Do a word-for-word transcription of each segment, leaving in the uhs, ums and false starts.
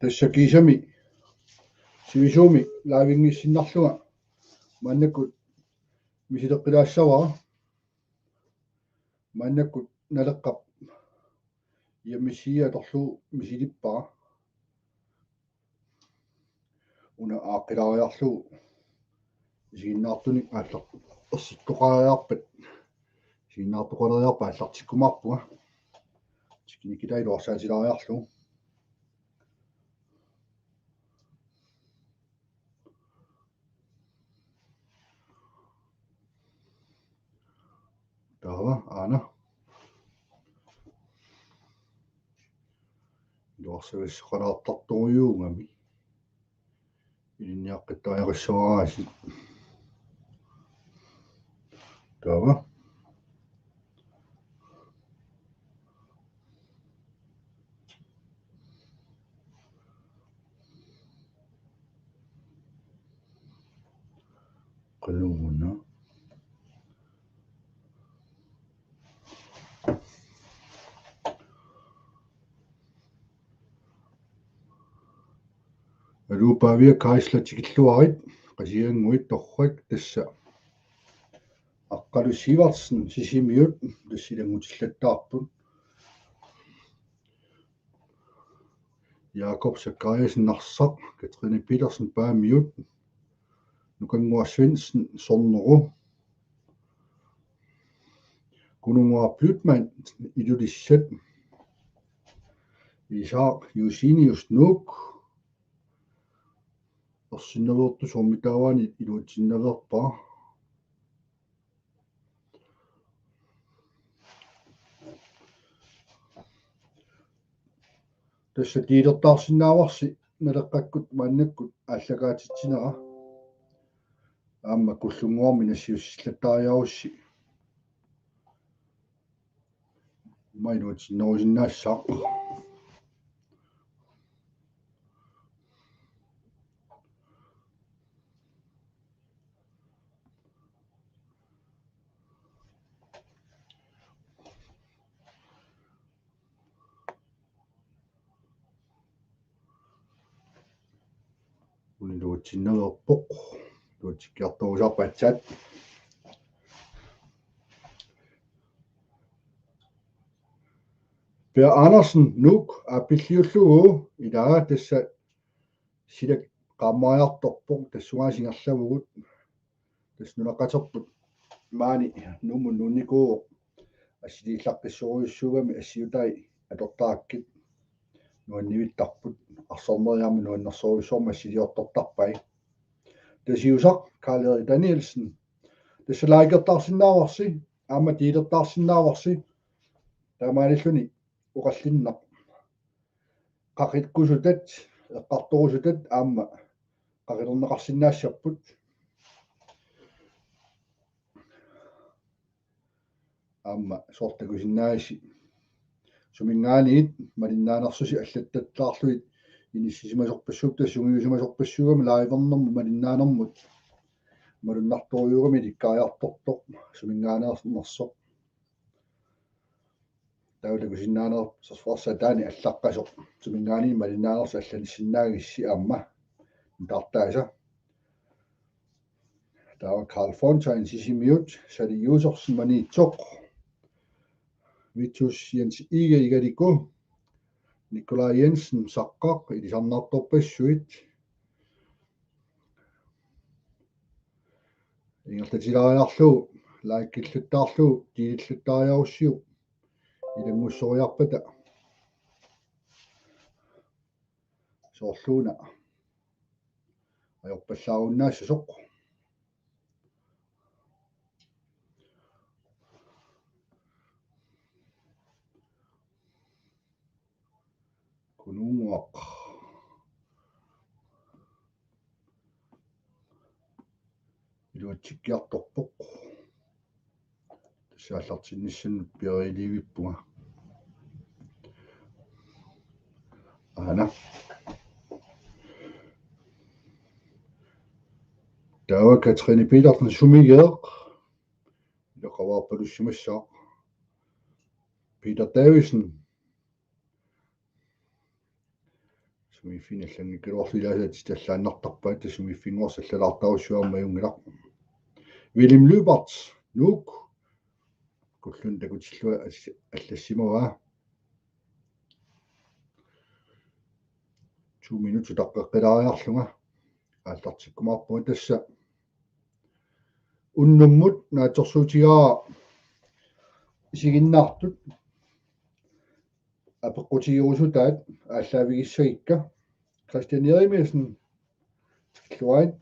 Tassa kiisami sivisuumik livingissinnarlunga maannakkut misileqqilaassavara. Maannakkut Naleqqap hjemmeside atorlugu misilippara. Una aaqqilaariarlugu isiginnaartunik aallar-, ersittooqariarpat, isiginnaartooqariarpat aallartikkumaarpunga. Teknikki taava iluarsaatilaariarlugu. Taava aana. Iluarsavissoqalaartartorujuugami. Ilinniaqqittariaqassavaraasiit. Taava. Qanuuna. Aluu Pavia Kaisla tikilluarit, Qasigiannguit torrak tassa. Aqqalu Sivertsen Sisimiut, tassa ilanngutillattaarput. Jakob Zachariasen Narsaq, Katrine Petersen Paamiut, Nukannguaq Svendsen Sorneru, Kununnguaq Blütmann Ilulissat, Isak Jusinius Nuuk, ersinnaveertoq soormitaavaani iluatsinnaveerpara. Tassa deelertaarsinnaavarsi Naleqqakkut maannakkut aallakaatitsinera. Aamma Kullunnguarmi nassiussillattaariarussi. Ima iluatsinnerusinnaassaaq. Una iluatsinnaveerpoq. Iluatsikkiartorujussuusarput aatsaat. Per Andersen Nuuk aappilliullugu, ilaa, tassa silak qaammariartorpoq, tassunga singerlavugut. Tassa nunaqqaterput maani Nuummut nuunnikuuvoq, assiliillaqqissorujussuugami assiutai atortarakkit nuannivittarput, arsaarneq aamma nuannersorujussuarmik assiliortortarpai. Tasiusaq Karl Erik Danielsen, tassa likertaarsinnaavarsi aamma deelertaarsinnaavarsi, taamaalilluni oqallinneq qaqikkusutat, eqqartorusutat aamma qaqilerneqarsinnaassapput. Aamma soorlu takusinnaagassi suminngaanniit malinnaanersusi allattattaarlugit inissisimasorpassuupput, tassa sungiusimasorpassuugami livernermut malinnaanermut malunnartorujuugami ilikkariartortoq suminngaanneersoq. Taava takusinnaanersoq forsataani allaqqasoq. Suminngaanniit malinnaanersoq allanissinnaagissi aamma nutaartaasa. Taava Karl Fontain Sisimiut, Sali Josefsen Maniitsoq, Vitus Jens Ige Igaliku, Nikolaj Jensen Saqqaq, ilisarnartorpassuit. Ingerlatilaariarlugu, likerluttaarlugu, deelerluttaariarussiuk ilanngussoriarpata. Soorluuna ajorpallaarunnaassasoq. Kununnguaq. Iluatsikkiartorpoq. Tassa aallartinnissannut piareerivippunga. Aana. Taava Katrine Petersen sumigeeq. Ilaqavarpalussimassaaq. Peter Davidsen. Sumiiffinni allanngikkaluarlugu ilaasatit allaannartarpaat, tassa sumiiffinngooq allalaartarussuarmajunngilaq. William Lyberth, Nuuk. Kullun takutillua allassimavaa. To minutsit taqqeqqilaariarlunga aallartikkumaarpunga tassa. Unnummut naatsorsuutigaara isiginnaartut apeqqutigerusutaat aallaavigissagikkit. Christian Jeremiassen, tikilluarit.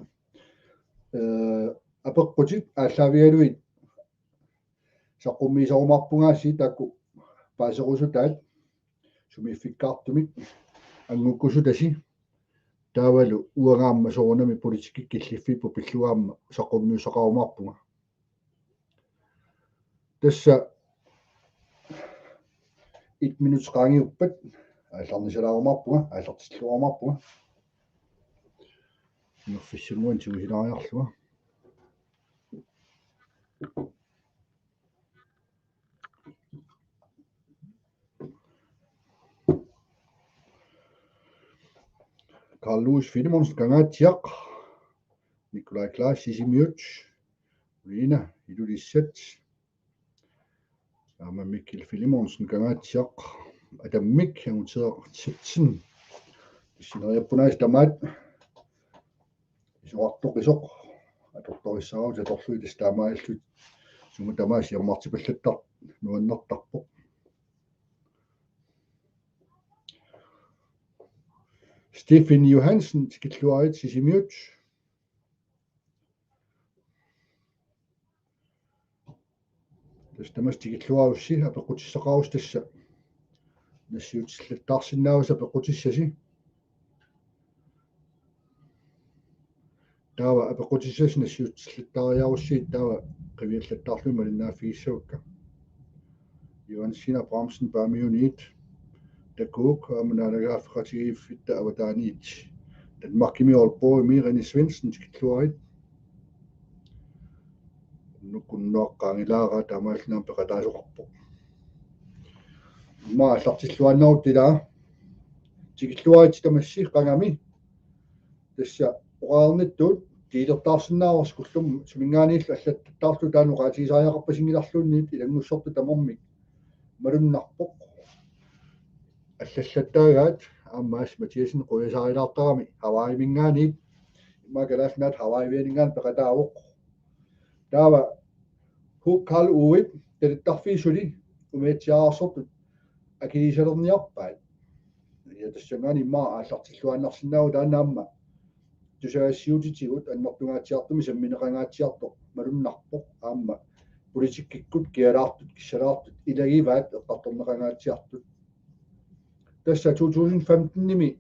Ee, apeqqutit aallaavigalugit saqqummiisorumaarpungaasiit taakku paaserusutaat sumiiffikkaartumik anngukkusutasi. Taavalu uangaamma soorunami politikkikkut killiffipput pillugu aamma saqqummiussaqarumaarpunga. Tassa et minut qaangiuppat aallarnisalaarumaarpunga, aallartilluarumaarpunga. Nerfissunguan tigusilaariarlunga. Carl Louis Filemonsen, Kangaatsiaq. Nikolaj Klaas, Sisimiut. Rina, Ilulissat. Aamma Mikkel Filemonsen, Kangaatsiaq. Atammik, Anguteeraq Titsen. Pissineriappunaasi tamaat. Isorartoqisoq. Atortorissaarutit atorlugit tassa taamaalillutit. Sumut tamaasa siornartipallattartut nuannertarpoq. Stephen Johansen, tikilluarit, Sisimiut. Tassa tamassi tikilluarussi apeqqutissaqarussi tassa. Nassiutillattaarsinnaavasi apeqqutissasi. Taava apeqqutissasi nassiutillattaariarussi taava qiviallattaarlugit malinnaaffigissaguakka. Johansen Abrahamsen Paamiuniit. Takuuk aamma naalagaaffeqatigiiffitta avataaniit. Danmarkimi Aalborgimi René Svendsen tikilluarit. Nukunnuaqqaanngilaaraa taamaallunaam peqataasoqarpoq. Immaqa aallartilluaannarutta ilaa. Tikilluaritsi tamassi qangami. Tassa oqarnittut tiilertaarsinnaavarsi kullum suminngaanniillu allattattaarlugu taanna oqaatigisariaqarpasinngilarluunniit ilanngussortut tamarmik malunnarpoq. Allallattaagaat aamma Mads Mathiassen qujasarilaartarami Hawaiiminngaanniit immaqa Kalaallit Nunaat Hawaiivianinngaanniit peqataavoq. Taava Hu Karl Uip talittarfiit suli umiatsiaararsortut akiliisalerniarpaat. Ja tassanngaanniit immaqa aallartilluaannarsinnaavoq taanna aamma tusagassiuutitigut annertungaatsiartumik sammineqangaatsiartoq malunnarpoq aamma politikkikkut kialaartut kissalaartut ilagivaat eqqartorneqangaatsiartut. Tassa to tusind femtenimi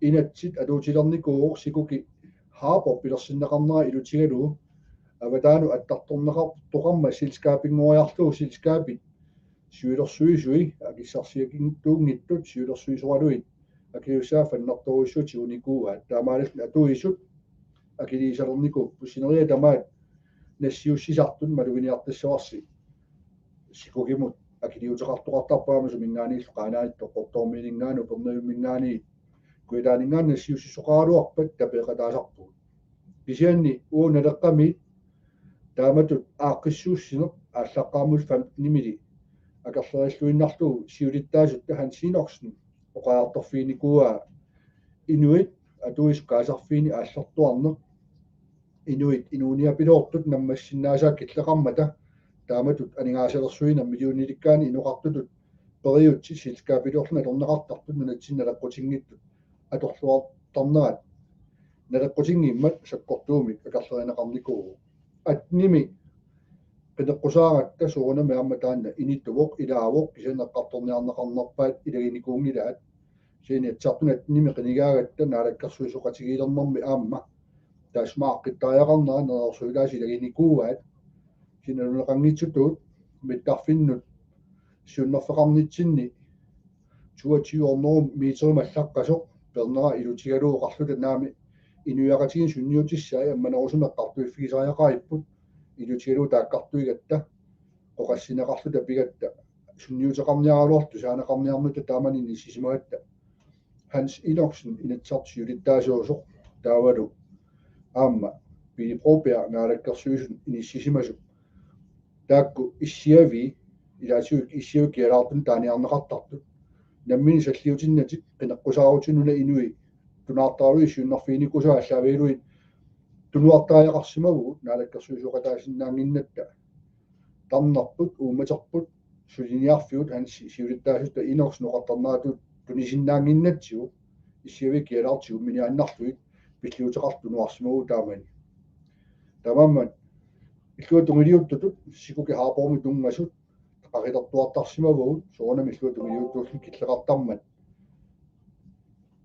inatsit atuutilernikuuvoq Sikuki Harbour pilersinneqarnera ilutigalugu avataanut attartorneqartoqarmat selskabinngoriarlugu selskabit siulersuisui akissarsiakinngittuunngitsut siulersuisoralugit akiliutissaaffannertorujussuutiguni kuua taamaalilluni atuisut akiliisalernikuupput sineriak tamaat nassiussisartut maluginiartassavarsi Sikukimut akiliuteqartoqartarpaami suminngaanniillu Qaanaanit Qaqortormiininngaanniit Upernavimminngaanniit Kujataaninngaanniit nassiussisoqaraluarpat tapeeqataasarpugut. Kisianni uagut Naleqqamiit taamatut aaqqissuussineq aallaqqaammut femtenimili akerlerilluinnarlugu siulittaasutta Hans Enoksen oqariartorfiginikuuaa inuit atuisut kaasarfiini aallertuarneq inuit inuuniapiloortut nammassinnaasaat killeqarmata taamatut aningaasalersuineq millionilikkaani inoqartutut periutsit selskabiliorluni atorneqartartut nunatsinni naleqqutinngitsut atorluartarnerat naleqqutinngimmat sakkortuumik akerlerineqarnikuuvoq. Attenimi qineqqusaaratta soorunami aamma taanna inittuvoq ilaavoq kisianni eqqartorniarneqarnerpaat ilaginikuunngilaat. Kisianni inatsisartuni attenimi qinigaagatta naalakkersuisooqatigiilernermi aamma taassumaaqqittariaqarnera neriorsuutaasa ilaginikuuaat. Kisianni aluneqanngitsutut mittarfinnut siunnerfeqarnitsinni toogtyve hundrede meterimik allaqqasoq peernera ilutigalugu oqarluta naamik inuiaqatigiinni sunniutissai ammanerusumik eqqartuiffigisariaqaripput ilutigalugu taakkartuigatta oqassineqarluta pigatta sunniuteqarniaraluartut tusaaneqarniarnata taamani inissisimagatta Hans Enoksen Inatsisartut siulittaasuusoq taavalu aamma Pele Broberg Naalakkersuisut inissisimasoq. Taakku issiavii, ilaatigut issiavii kialaartunik taaniarneqartartut. Namminneq salliutinnatik qineqqusaarutigut una inui tunaartaralugit siunnerfiginikuusagut aallaavigalugit tunuartariaqarsimavugut naalakkersuisooqataasinnaannginnatta. Tarnerput, uummaterput, suliniarfigut Hans siulittaasutut Enoksen oqartarneratut tunisinnaannginnatsigu issiavii kialaartut siuminiaannarlugit pilliuteqartut tunuarsimavugut taamani. Taamaammat illuatungiliuttutut Sikuki Harbourimi tunngasut qaqilertuartarsimavagut soorunami illuatungiliuttuulluni killeqartarmat.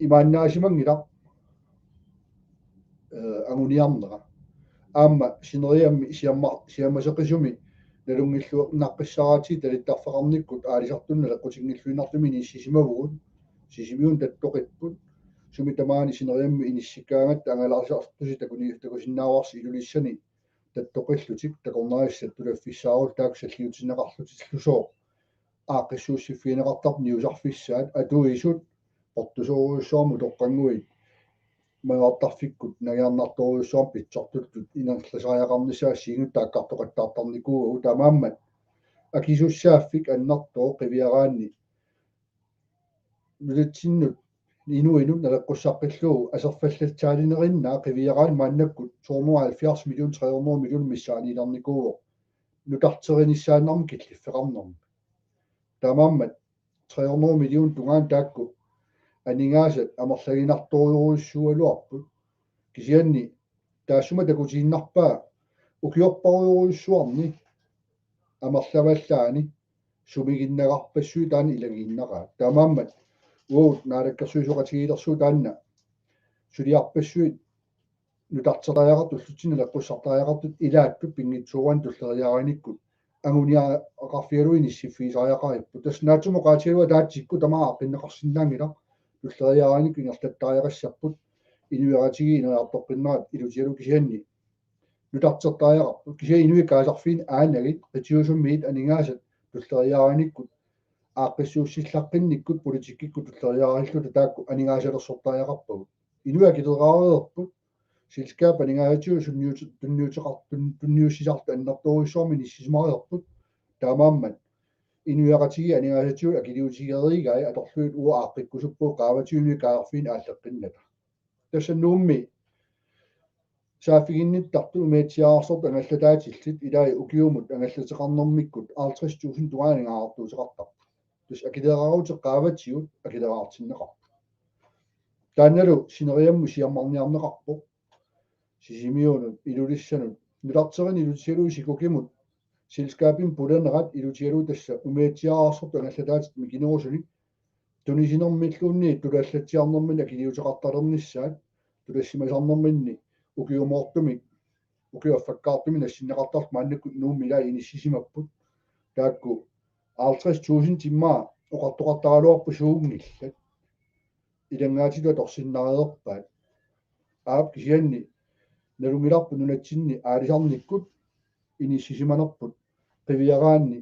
Imaannaasimanngilaq eh, anguniarnera. Aamma sineriammi siamma-, siammaseqisumi nalunngilluinnaqqissaaratsigu talittarfeqarnikkut aalisartunut naleqqutinngilluinnartumik inissisimavugut. Sisimiuni tattoqipput. Sumi tamaani sineriammi inissikkaangatta angalaarsiartusi takuni-, takusinnaavarsi Ilulissani tattoqillutik takornarissat tulaffissaarullu taakku salliutinneqarlutillusooq. Aaqqissuussiffigineqartarput niusarfissaat atuisut portusoorujussuarmik utoqqannguit majuartarfikkut nangiarnartorujussuarmik pitsortullutik ingerlasariaqarnissaat assigiinngitsut taakkartoqattaartarnikuuagut taamaammat akisussaaffik annertooq qiviaraanni nutatsinnut inuinut naleqqussaqqillugu aserfallatsaalineqarnera qiviaraanni maannakkut to hundrede og halvfjerds million, tre hundrede million missaaniilernikuuvoq nutarterinissaannarmik killiffeqarnermik. Taamaammat tre hundrede million tungaanut taakku aningaasat amerlaginartorujussuugaluarput. Kisianni taassuma takutiinnarpaa ukiorparujussuarni amerlavallaani sumiginnagarpassuit taanna ilagiinnaraat. Taamaammat uagut naalakkersuisooqatigiilersugut taanna suliarpassuit nutartertariaqartut ullutsinnut naleqqussartariaqartut ilaattut pinngitsoorani tulleriiaarinikkut anguniagaqarfigalugu inissiffigisariaqaripput. Tassa naatsumik oqaatigalugu ataatsikkut tamaat aaqqinneqarsinnaanngilaq tulleriiaarinikkut ingerlattariaqassapput inuiaqatigiit ineriartoqqinnerat ilutigalugu kisianni nutartertariaqarput. Kisianni inuit kaasarfiini aanagit qitiusumiit aningaasat tulleriiaarinikkut aaqqissuussillaqqinnikkut politikkikkut tulleriiaarilluta taakku aningaasalersortariaqarpagut. Inuit akileraarerput selskabit aningaasatigut sunniut-, tunniuteqar-, tun-, tunniussisartut annertoorujussuarmik inissisimareerput taamaammat inuiaqatigiit aningaasatigut akiliutigereerai atorlugit uagut aaqqikkusuppugut qaavatigut inuit kaasarfiini aalleqqinnata. Tassa Nuummi saaffiginnittartut umiatsiaararsortut angallataatillit ilai ukiumut angallateqarnermikkut halvtreds tusind tungaanut aningaasartuuteqartarput. Tassa akileraarutit qaavatigut akileraartinneqarput. Taannalu sineriammut siammarniarneqarpoq. Sisimiunut, Ilulissanut, nutarterineq ilutigalugu Sikukimut, selskabimut pulanerat ilutigalugu tassa umiatsiaararsortut angallataatit mikinerusunik, tunisinermilluunniit tulaallatsiarnerminni akiliuteqartalernissaat, tulassimasarnerminni ukiumoortumik, ukiup affakkaartumik nassinneqartartut maannakkut Nuummi ilai inissisimapput, taakku halvtreds tusind timmera oqartoqartaraluarput suunngillat. Ilanngaatitut atorsinnaareerpaat. Aap kisianni nalunngilarput nunatsinni aalisarnikkut inissisimanerput qiviaraanni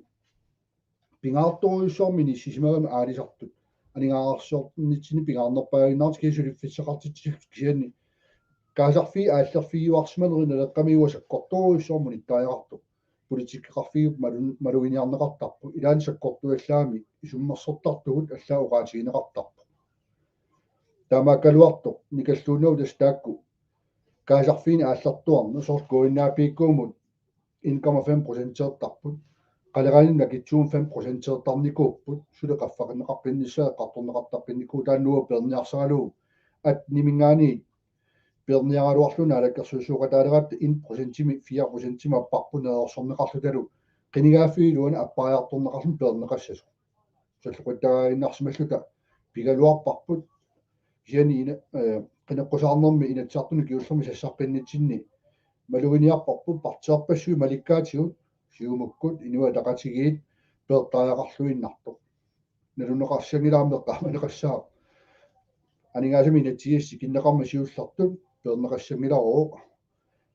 pingaartorujussuarmik inissisimagami aalisartut aningaasarsiornitsinni pingaarnerpaaginnartut kisianni suliffissaqartitsisut kisianni kaasarfiit aallerfigiuarsimanerit Naleqqami uanga sakkortoorujussuarmik unittariaqartoq. Politikkeqarfiup malu-, maluginiarneqartarpoq. Ilaanni sakkortuallaamik isummersortartugut allaat oqaatigineqartarpoq. Taamaakkaluartoq nikalluunnagu tassa taakku kaasarfiini aallertuarneq soorlu K N A P K-mut en komma fem procenteertarput. Qaleralinut akitsuumut fem procenteertarnikuupput. Suli qaffaqarneqarpinnissaa eqqartorneqartarpinnikuuvoq taanna uagut peerniarsaralugu. Atniminngaanniit peerniaraluarlugu naalakkersuisooqataaleratta en procentimik fire procentimik apparput neriorsorneqarlutalu qinigaaffiup iluani appariartorneqarluni peerneqassasoq. Salloqittagaaginnarsimalluta pigaluarparput. Kisianni ina-, eh, qineqqusaarnermi Inatsisartuni kingullermi sassaqqinnitsinni maluginiarparput partiiorpassuit malikkaatigut Siumukkut Inuit Ataqatigiit peertariaqarluinnartoq. Nalunaqassanngilaammi eqqaamaneqassaaq. Aningaasanik inatsisissaq tikinneqarmat siullertut peerneqassanngilaruvoq.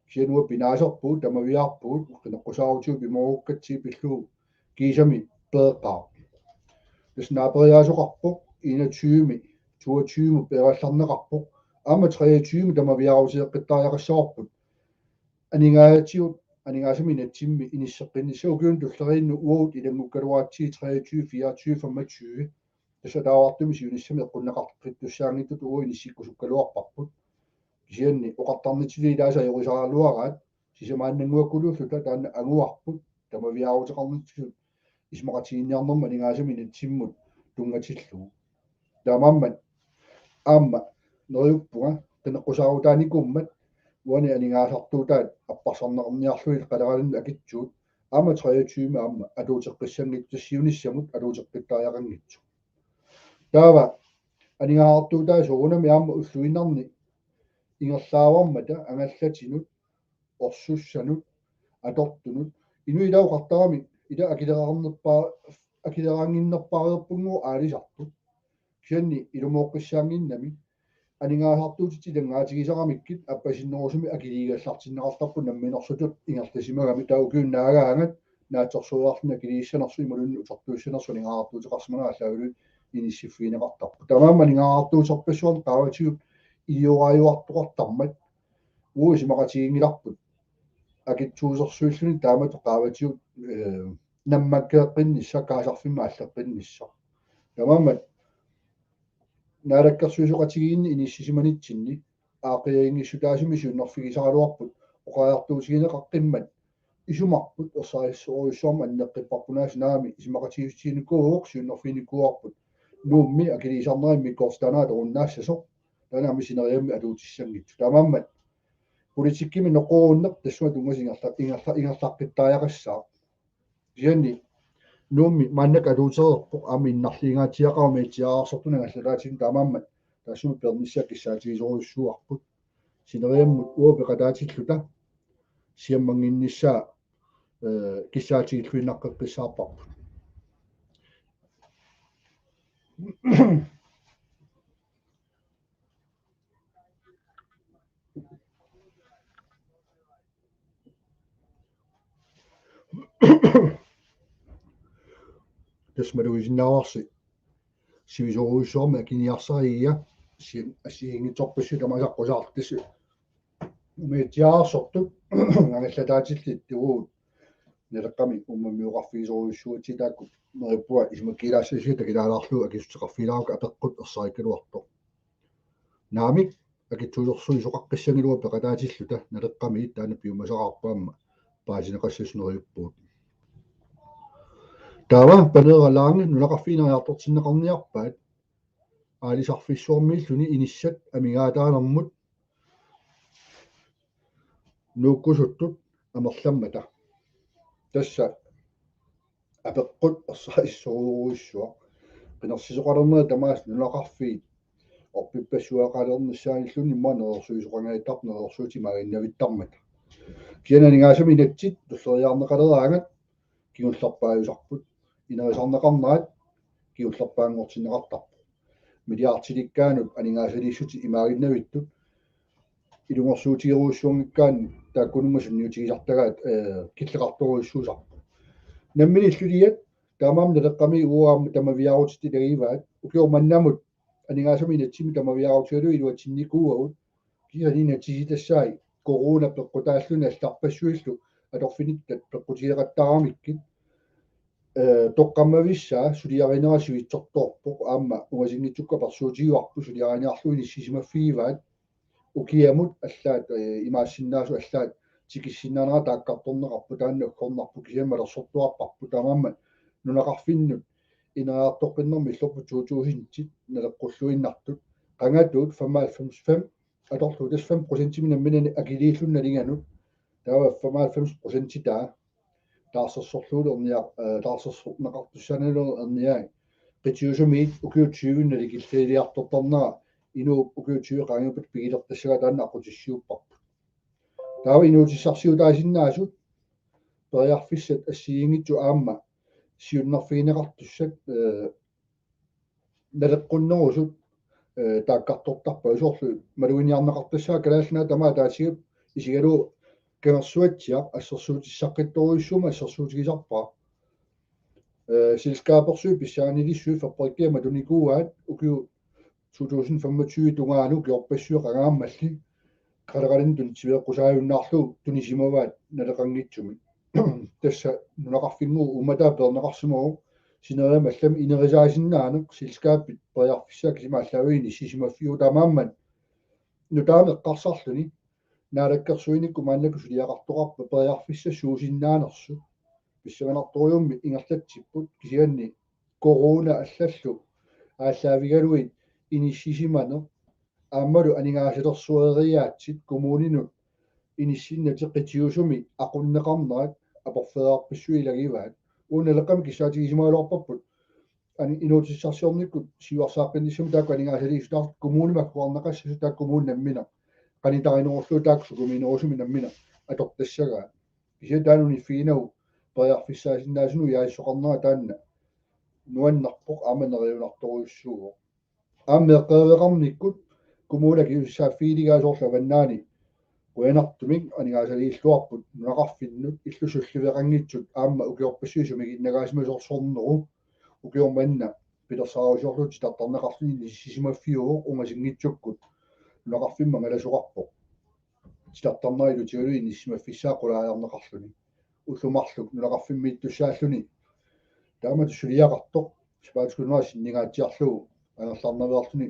Kisianni uagut pinaaserpugut, tamaviaarpugut, qineqqusaarutigut pimoorukkatsigit pillugu kiisami peeqqaaq. Tassa naaperiaasoqarpoq enogtyve-mi toogtyve peerallarneqarpoq. Aamma treogtyve tamaviaaruteqqittariaqassavarput. Aningaasatigut, aningaasaminatsimmi inisseqqinnissaa ukiuni tulleriinni uagut ilanngukkaluaratsigit treogtyve, fireogtyve, femogtyve. Tassa taavartumik siunissami eqqunneqartittussaanngitsutut uagut inissikkusukkaluarparput. Kisianni oqartarnitsitut ilaasa ajorisaraluaraat sisamaannannguakkuluulluta taanna anguarput tamaviaaruteqarnitsisut isumaqatigiinniarnermut aningaasaminatsimmut tunngatillugu. Taamaammat aamma neriuppunga qineqqusaarutaanikuummat uani aningaasartuutaat apparsarneqarniarlugit qaleralinnik akitsuut aamma treogtyve aamma atuuteqqissanngitsoq siunissamut atuuteqqittariaqanngitsoq. Taava aningaasartuutaat soorunami aamma ulluinnarni ingerlaavarmata angallatinut, orsussanut, atortunut, inuit ila oqartaramik ila akileraarnerpaa-, akileraannginnerpaareerpunngooq aalisartut. Kisianni ilumooqqissaannginnami aningaasartuutit ilanngaatigisaramikkit appasinnerusumik akiliigallartinneqartarput namminersutut ingerlasimagami taava ukiut naagaangat naatsorsuuarluni akiliissanersoq imaluunniit utertuissanersoq aningaasartuuteqarsimanerat aallaavigalugit inissiffigineqartarpoq. Taamaammat aningaasartuuterpassuarnik qaavatigut ilioraajuartoqartarmat uagut isumaqatiginngilarput akitsuusersuilluni taamatut qaavatigut, eh, nammakkeeqqinnissaq kaasarfimmik aalleqqinnissaq. Taamaammat naalakkersuisooqatigiinni inissisimanitsinni aaqqiaginngissutaasumik siunnerfigisaraluarput oqariartuutigineqaqqimmat isumarput ersarissorujussuarmik anneqqipparput naamik isumaqatigiissutiginikuuvoq siunnerfiginikuuarput Nuummi akiliisarnera immikkoortitaanerat atorunnaassasoq taanna aamma sineriammi atuutissanngitsoq. Taamaammat politikkimi noqorunneq tassunga tunngasut ingerla-, ingerla-, ingerlaqqittariaqassaaq. Kisianni Nuummi maannakkut atuutereerpoq aamma innarliingaatsiaqarami itsiaarsortuna angallataatigut taamaammat taassuma peernissaa kissaatigisorujussuuarput. Sineriammut uagut peqataatilluta siammannginnissaa, eh, kissaatigilluinnaqqeqqissaarparput. Tassa malugisinnaavarsi sivisoorujussuarmik akiniarsarigiga si-, assigiinngitsorpassuit tamaasa aqqusaartut tassa umiatsiaarsortut angallataatillit uagut Naleqqami uummamioqarfigisorujussuugatsigit taakku neriuppunga isumakkiilaassasut takilaalaarlugu akissuteqarfigilaarukku apeqqut ersarikkaluartoq. Naamik, akitsuusersuisoqaqqissanngilaq uagut peqataatilluta Naleqqamiit taanna piumasaqaarpoq aamma paasineqassasoq neriuppugut. Taava Paneeraq Lange nunaqarfiit ineriartortinneqarniarpaat aalisarfissuarmiilluni inissat amigaataanermut nuukkusuttut amerlammata. Tassa apeqqut ersarissorujussuaq. Qinersisoqalernera tamaasa nunaqarfiit orpippassuaqalernissaanilluunniit immaqa neriorsuisoqangajattaarput neriorsuutit imaaginnavittarmata. Kisianni aningaasaminatsit tulleriiaarneqaleraangat kingullerpaajusarput. Inerisarneqarnerat kingullerpaanngortinneqartarpoq. Milliardilikkaanut aningaasaliissutit imaaginnavittut ilungersuutigerujussuunngikkaanni taakkununnga sunniutigisartagaat, eh, killeqartorujussuusarpoq. Nammineq illuliat taamaammat Naleqqami uagut aamma tamaviaarutitta ilagivaat. Ukioq mannamut aningaasaminatsimmi tamaviaarutigalugit iluatsinnikuuagut. Kisianni inatsisitassai corona peqqutaalluni allarpassuillu atorfinittat peqqutigeqattaaramikkit, eh, toqqammavissaa suliarinera sivitsortoorpoq aamma ungasinngitsukku apersuutigivarput suliariniarlugu inissisimaffigivaat ukiamut allaat, eh, imaassinnaasut allaat tikissinnaanerat taakkartorneqarpoq taanna uggornarpoq kisianni malersortuarparput taamaammat nunaqarfinnut ineriartoqqinnermi illorput to tusindit naleqqulluinnartut qangatuut femoghalvfems fem atorlugu tassa fem procentimik nammineq akiliilluni nalinganut taava femoghalvfems procentitaa taarsersorlugu erniar-, eh, taarsersorneqartussaanani erniaat qitiusumiit ukiut tyve nalikilliliartortarnera inuup ukiut tyve qaangiuppata pigilertassagaa taanna aqqutissiuupparput. Taava inuutissarsiutaasinnaasut periarfissat assigiinngitsut aamma siunnerfigineqartussat, eh, naleqqunnerusut, eh, taakkartortarpaat soorlu maluginiarneqartassaaq Kalaallit Nunaat tamaat ataasigalugu isigalugu Kangersuatsiaq assersuutissaqqittorujussuummat assersuutigisarpara. Eh, selskabersuit pissanganiliissuit fabrikkiat matunikuuaat ukiut to tusind femogtyve tungaanut ukiorpassuit qangaammalli qaleralinni tunitsiveeqqusaajunnaarlugu tunisimavaat naleqanngitsumik. Tassa nunaqarfinnguup uummataa peerneqarsimavoq, sinerissami allami inerisaasinnaaneq selskabit periarfissaat kisimi aallaavigalugit inissisimaffiuvoq, taamaammat nutaamik eqqarsarluni naalakkersuinikkut maannakkut suliaqartoqarpat periarfissat suusinnaanersut. Pissanganartorujummik ingerlatsipput, kisianni corona allallu aallaavigalugit inissisimaneq aammalu aningaasalersueriaatsit kommuninut inissinnatik qitiusumik aqunneqarnerat aporfeerarpassuit ilagivaat. Uunaleqqami kissaatigisimagaluarparput ani inuutissarsiornikkut siuarsaaqqinnissamut taakku aningaasaliissutaat kommunimut akuerneqassasut, taakku kommunit namminneq qanitarinerullugu taakku sukumiinerusumik namminneq atortassagaat. Kisianni taanna uniffiginagu periarfissaasinnaasunut iaasoqarnera taanna nuannerpoq aamma neriunartorujussuuvoq. Aamma meeqqeriveqarnikkut kommuni akisussaaffigiligaa soorlu Avannaani qujanartumik aningaasaliilluarput nunaqarfinnut illut sulliveqanngitsut aamma ukiorpassuit sumiginnagaasimasorsorneru ukioq manna pilersaarusiorlugu titartarneqarluni inissisimaffiuvoq ungasinngitsukkut nunaqarfimmi angalasoqarpoq. Titartarnera ilutigalugu inissisimaffissaa qulaajarneqarluni. Ullut marluk nunaqarfimmiittussaalluni. Taamatut suliaqartoq sapaatip-akunnera sinningaatsiarlugu angerlarnaveerluni.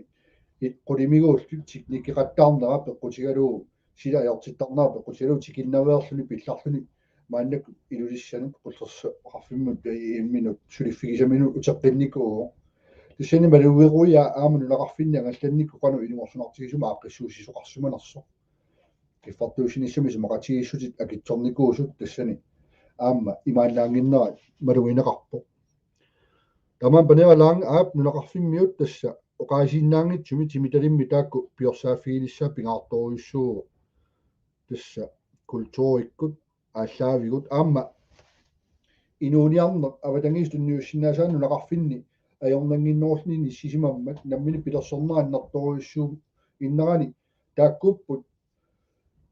It qulimiguullu teknikkeqattaarnera peqqutigalugu, sila ajortittarnera peqqutigalugu tikinnaveerluni pillarluni maannakkut Ilulissanut Qullersaqarfimmut, imminut suliffigisaminut uteqqinnikuuvoq. Tassani malugeruiaa aamma nunaqarfinni angallannikkut qanoq ilungersunartigisumik aaqqissuussisoqarsimanersoq. Kiffartuussinissamut isumaqatigiissutit akitsornikuusut tassani aamma imaannaannginnerat malugineqarpoq. Tamanna Pernille Lange aap nunaqarfimmiut tassa oqaasiinnaanngitsumik timitalimmi taakku piorsaaffigilissaat pingaartorujussuuvoq. Tassa kulturikkut aallaavigut aamma inuuniarneq avatangiisit tunniussinnaasaannik nunaqarfinni ajornannginnerulluni inissisimammat nammineq pilersorneq annertoorujussuup innerani taakkuupput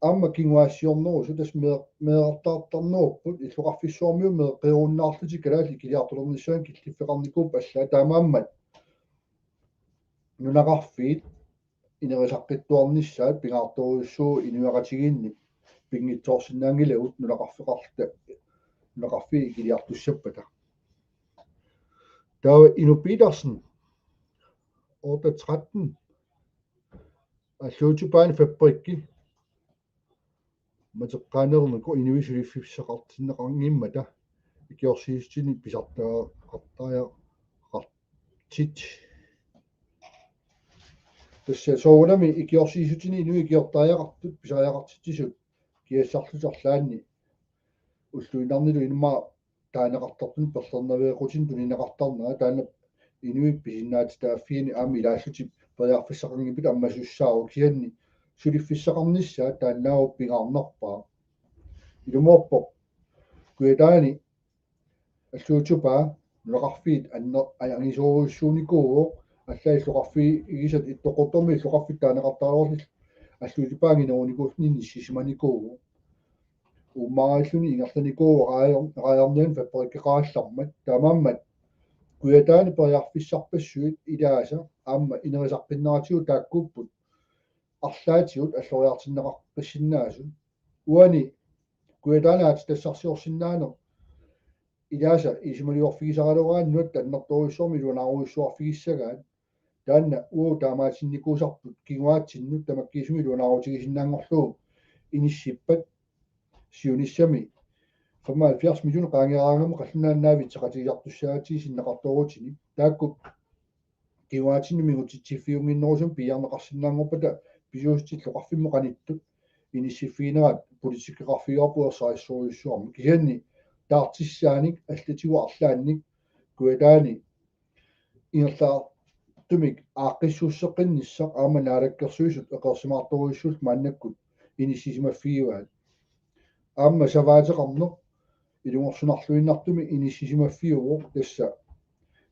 aamma kinguaassiornerusut tassa mee-, meerartaartarnerupput illoqarfissuarmiut meeqqeriunnaarlutik kalaallit ikiliartulernissaannut killiffeqarnikuupput allaat taamaammat nunaqarfiit inerisaqqittuarnissaat pingaartorujussuuvoq inuiaqatigiinni pinngitsoorsinnaanngilagut nunaqarfeqarluta nunaqarfiit ikiliartussappata. Taava Inuk Petersen, otte tretten, Alluutsup Paani Fabrikki mateqqaanerniku inuit suliffissaqartinneqanngimmata ikiorsiissutinik pisartagaqartariaqartut. Tassa soorunami ikiorsiissutinik inuit ikiortariaqartut pisariaqartitsisut kiassarlutik arlaanni ulluinnarnilu immaqa taaneqartartuni perlernaveeqqutin tunineqartarnera taanna inuit pisinnaatitaaffiini aamma ilaallutik periarfissaqanngippata ammasussaavoq kisianni suliffissaqarnissaat taannaavoq pingaarnerpaaq. Ilumoorpoq Kujataani Alluutsup Paa nunaqarfiit anner-, angisoorujussuunikuuvoq, allaat illoqarfigisat Ittoqqortoormi illoqarfik taaneqartaraluarlutik Alluutsup Paa anginerunikuulluni inissisimanikuuvoq. Uummaarilluni ingerlanikuuvoq raajar-, raajarniani fabrikkeqarallarmat. Taamaammat Kujataani periarfissarpassuit ilaasa aamma inerisaqqinneratigut taakkuupput arlaatigut alloriartinneqaqqissinnaasut. Uani Kujataani aatsitassarsiorsinnaaneq ilaasa isumaliorfigisaraluaraanni nunatta annertoorujussuarmik iluanaarujussuarfigissagaat. Taanna uagut taamaatinnikuusarput kinguaatsinnut tamakkiisumik iluanaarutigisinnaanngorlugu inissippat siunissami femoghalvfjerds millioner qaangeeraangama qallunaannaavik iteqatigisartussaagatsigu sinneqartoorutini. Taakku kinguaatsinnut mingutsitsiffiunnginnerusumik piiarneqarsinnaanngorpata pisuussutip illoqarfimmut qanittut inissiffiginerat politikkeqarfigaarput ersarissorujussuarmik. Kisianni taartissaanik allatigut arlaannik Kujataani ingerlaartumik aaqqissuusseqqinnissaq aamma Naalakkersuisut eqeersimaartorujussuullutik maannakkut inissisimaffigivaat. Aamma savaateqarneq ilungersunarluinnartumik inissisimaffiuvoq tassa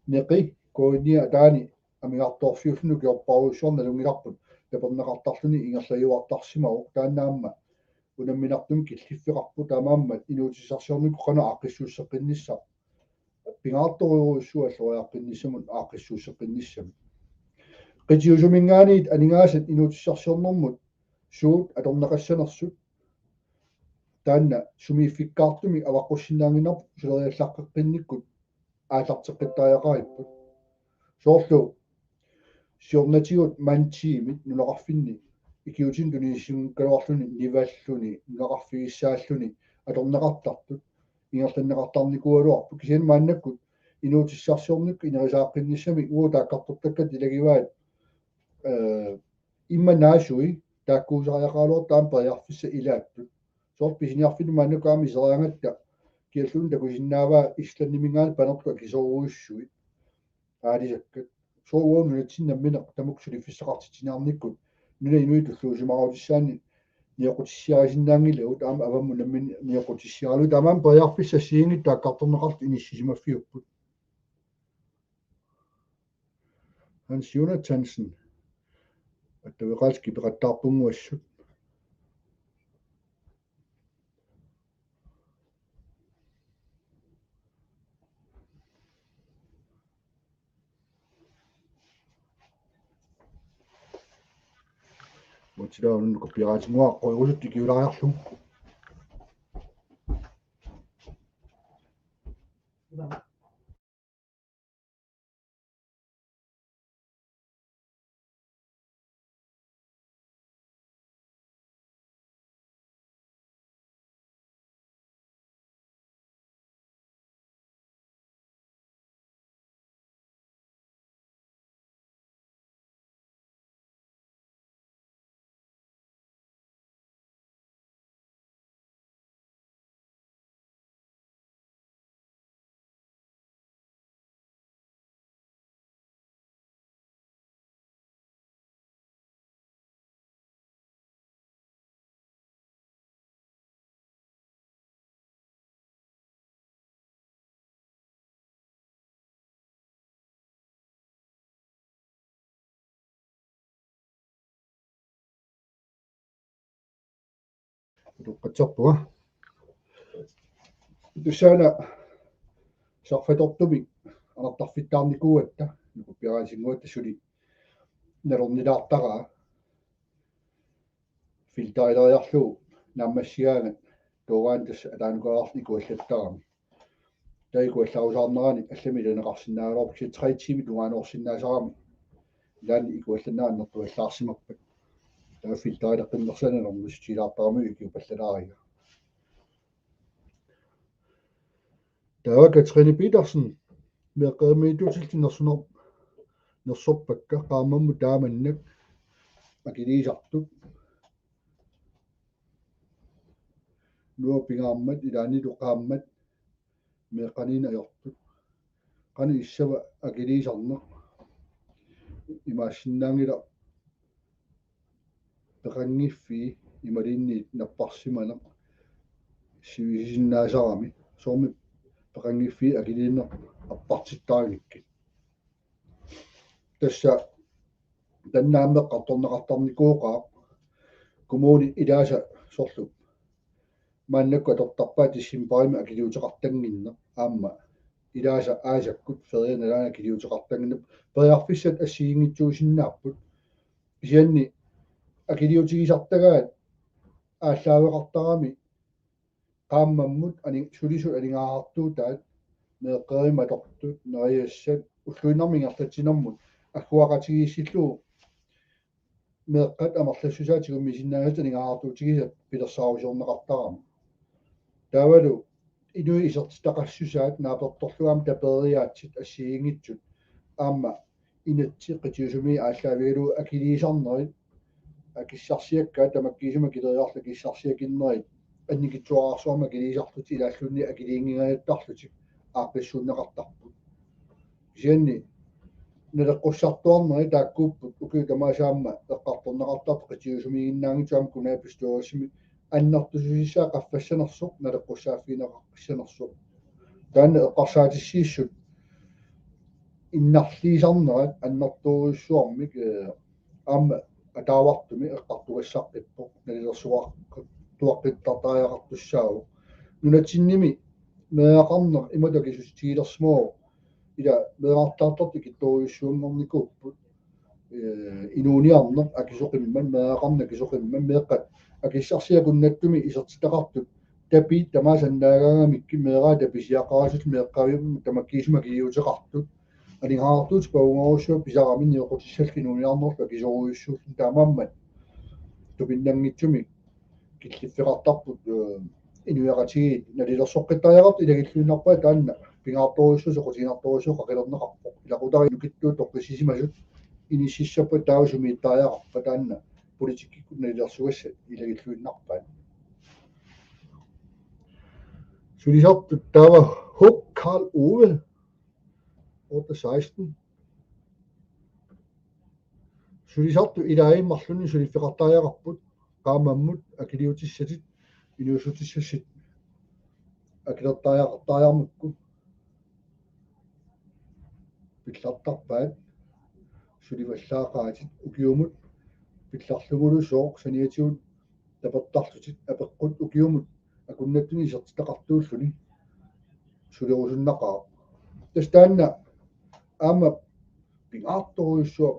neqi K N I-p ataani amigartoorfiulluni ukiorparujussuarni nalunngilarput taperneqartarluni ingerlajuartarsimavoq taanna aamma unamminartumik killiffeqarpoq taamaammat inuutissarsiornikkut qanoq aaqqissuusseqqinnissaq pingaartorujussuuvoq alloriaqqinnissamut aaqqissuusseqqinnissamik. Qitiusuminngaanniit aningaasat inuutissarsiornermut suut atorneqassanersut taanna sumiiffikkaartumik avaqqussinnaannginnarpoq suleriallaqqeqqinnikkut aallarteqqittariaqaripput. Soorlu siornatigut mandtimit nunaqarfinni ikiuutinut tunisiunngikkaluarluni nivalluni nunaqarfigissaalluni atorneqartartut ingerlanneqartarnikuugaluarput kisianni maannakkut inuutissarsiornikkut inerisaaqqinnissamik uagut taakkartortakkatta ilagivaat, eh, immaqa naasui taakkuusariaqaraluartut aamma periarfissat ilaattut. Soorlu pisiniarfinni maannakkut aamma iseraangatta kialluunniit takusinnaavaa Islandiminngaanniit panertut akisoorujussuit aalisakkat. Soorlu uagut nunatsinni nammineq tamakku suliffissaqartitsiniarnikkut nunap inui tulluusimaarutissaannik nioqqutissiarisinnaanngilagut aamma avammut nammineq nioqqutissiaralugu taamaammat periarfissat assigiinngitsut taakkartorneqartut inissisimaffiupput. Hans Jonathansen. Attaveqaatsit kipeqattaarpunnguassut. Uatsilaanun kopiaatinnguaq qoirusuttut ikiulaariarlugu. Utoqqatserpunga. Tussaana sarfatortumik anartarfittaarnikuugatta, nukuppiaraasinnguatta suli nalornilaartaraa. Filterileriarlugu naammassigaangat tuugaanni tassa ataanukararlu ikuallattarami. Taava ikuallarusaarnerani allamik ilaneqarsinnaagaluarpoq kisianni tre tiimit tungaanoorsinnaasarami. Ilaanni ikuallanneq annertuallaarsimappat. Taava filterileqqinnersaanut anormissutigilaartarami ikiupallalaariga. Taava Katrine Petersen, meeqqerimiittuutillit nersunar-, nersorpakka qaammammut taamannak akiliisartut. Nuann' pingaarmat, ilaannilu qaammat, meeqqaniinnaq ajortut. Qanoq issava akiliisarneq. Imaassinnaanngilaq peqanngiffii imaluunniit napparsimaneq sivisisinnaasaramik. Soormi peqanngiffii akiliineq appartittaarnikkit. Tassa taanna aamma eqqartorneqartarnikuugaluarpoq kommunit ilaasa soorlu. Maannakkut atortarpaat decembarimi akiliuteqartannginneq aamma ilaasa aasakkut ferianut ilaanni akiliuteqartannginneq periarfissat assigiinngitsuusinnaapput. Kisianni akiliutigisartagaat aallaaveqartarami qaammammut ani-, sulisut aningaasartuutaat meeqqerimik atortut nerisassat ulluinnarmi ingerlatsinermut agguaqatigiissillugu meeqqat amerlassusaat tigummisinnaasat aningaasartuutigisat pilersaarusiorneqartarami. Taavalu inuit isertitaqassusaat naapertorlugu aamma tapeeriaatsit assigiinngitsut aamma inatsit qitiusumi aallaavigalugu akiliisarnerit akissarsiakkaat tamakkiisumik akileriarlutik akissarsiakinnerit annikitsuararsuarmik akiliisarlutik ilaalluunniit akiliinngingajattarlutik aaqqissuunneqartarput. Kisianni naleqqussartuarnerit taakkuupput ukiut tamaasa aamma eqqartorneqartartut qitiusumiiginnaanngitsut aamma kommunalbestyrelsimi annertususissaa qaffassanersoq naleqqussaaffigineqaqqissanersoq. Taanna eqqarsaatissiissut innarliisarnerat annertoorujussuarmik, eh, aamma ataavartumik eqqartugassaqqippoq nalilersuaqquttariaqartussaavoq. Nunatsinnimi meeraqarneq imatut akisutigilersimavoq ila meerartaartartut ikittorujussuanngornikuupput. eh, inuuniarneq akisoqimmat, meeraqarneq akisoqimmat, meeqqat akissarsiat akunnattumi isertitaqartut, tapiit tamaasa annaagaangamikkit meeraata pisiaqarasut meeqqavimmut tamakkiisumik akiliuteqartut, aningaasartuutit pavungarujussuaq pisarami nioqqutissallu inuuniarnerlu akisorujussuulluni taamaammat tupinnanngitsumik killiffeqartarput, eh, inuiaqatigiit nalilersoqqittariaqartut ilagilluinnarpaat taanna pingaartorujussuusoq soqutiginartorujussuusoq qaqilerneqarpoq. Ilaqutariit nukittuut toqqissisimasut inississappat taava sumiittariaqarpat taanna politikkikkut nalilersugassat ilagilluinnarpaat. Sulisartut taava Huk Karl Ove, otte seksten. Sulisartut ilaat marlunnik suliffeqartariaqarput, qaammammut akiliutissatit, inuussutissatit akilertariaqartariarmikku pillartarpaat, sulivallaaqaatit ukiumut pillarlugulu sooq saniatigut tapertarlutit apeqqut ukiumut akunnattunik isertitaqartuulluni sulerusunnaqaaq. Tassa taanna aamma pingaartorujussuaq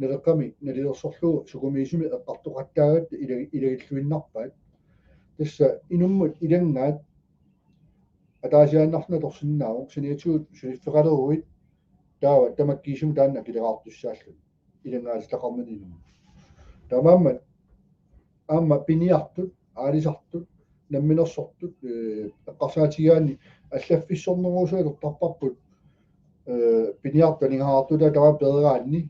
Naleqqami nalilersorlugu sukumiisumik eqqartoqattaagatta ilagi-, ilagilluinnarpaat. Tassa inummut ilanngaat ataasiaannarluni atorsinnaavoq saniatigut suliffeqaleruit taava tamakkiisumik taanna akileraartussaalluni ilanngaatitaqarnani inummut. Taamaammat aamma piniartut, aalisartut, namminersortut, eh, eqqarsaatigigaanni allaffissornerusut atortarparput, eh, piniartut aningaasartuutaat taama peeraanni,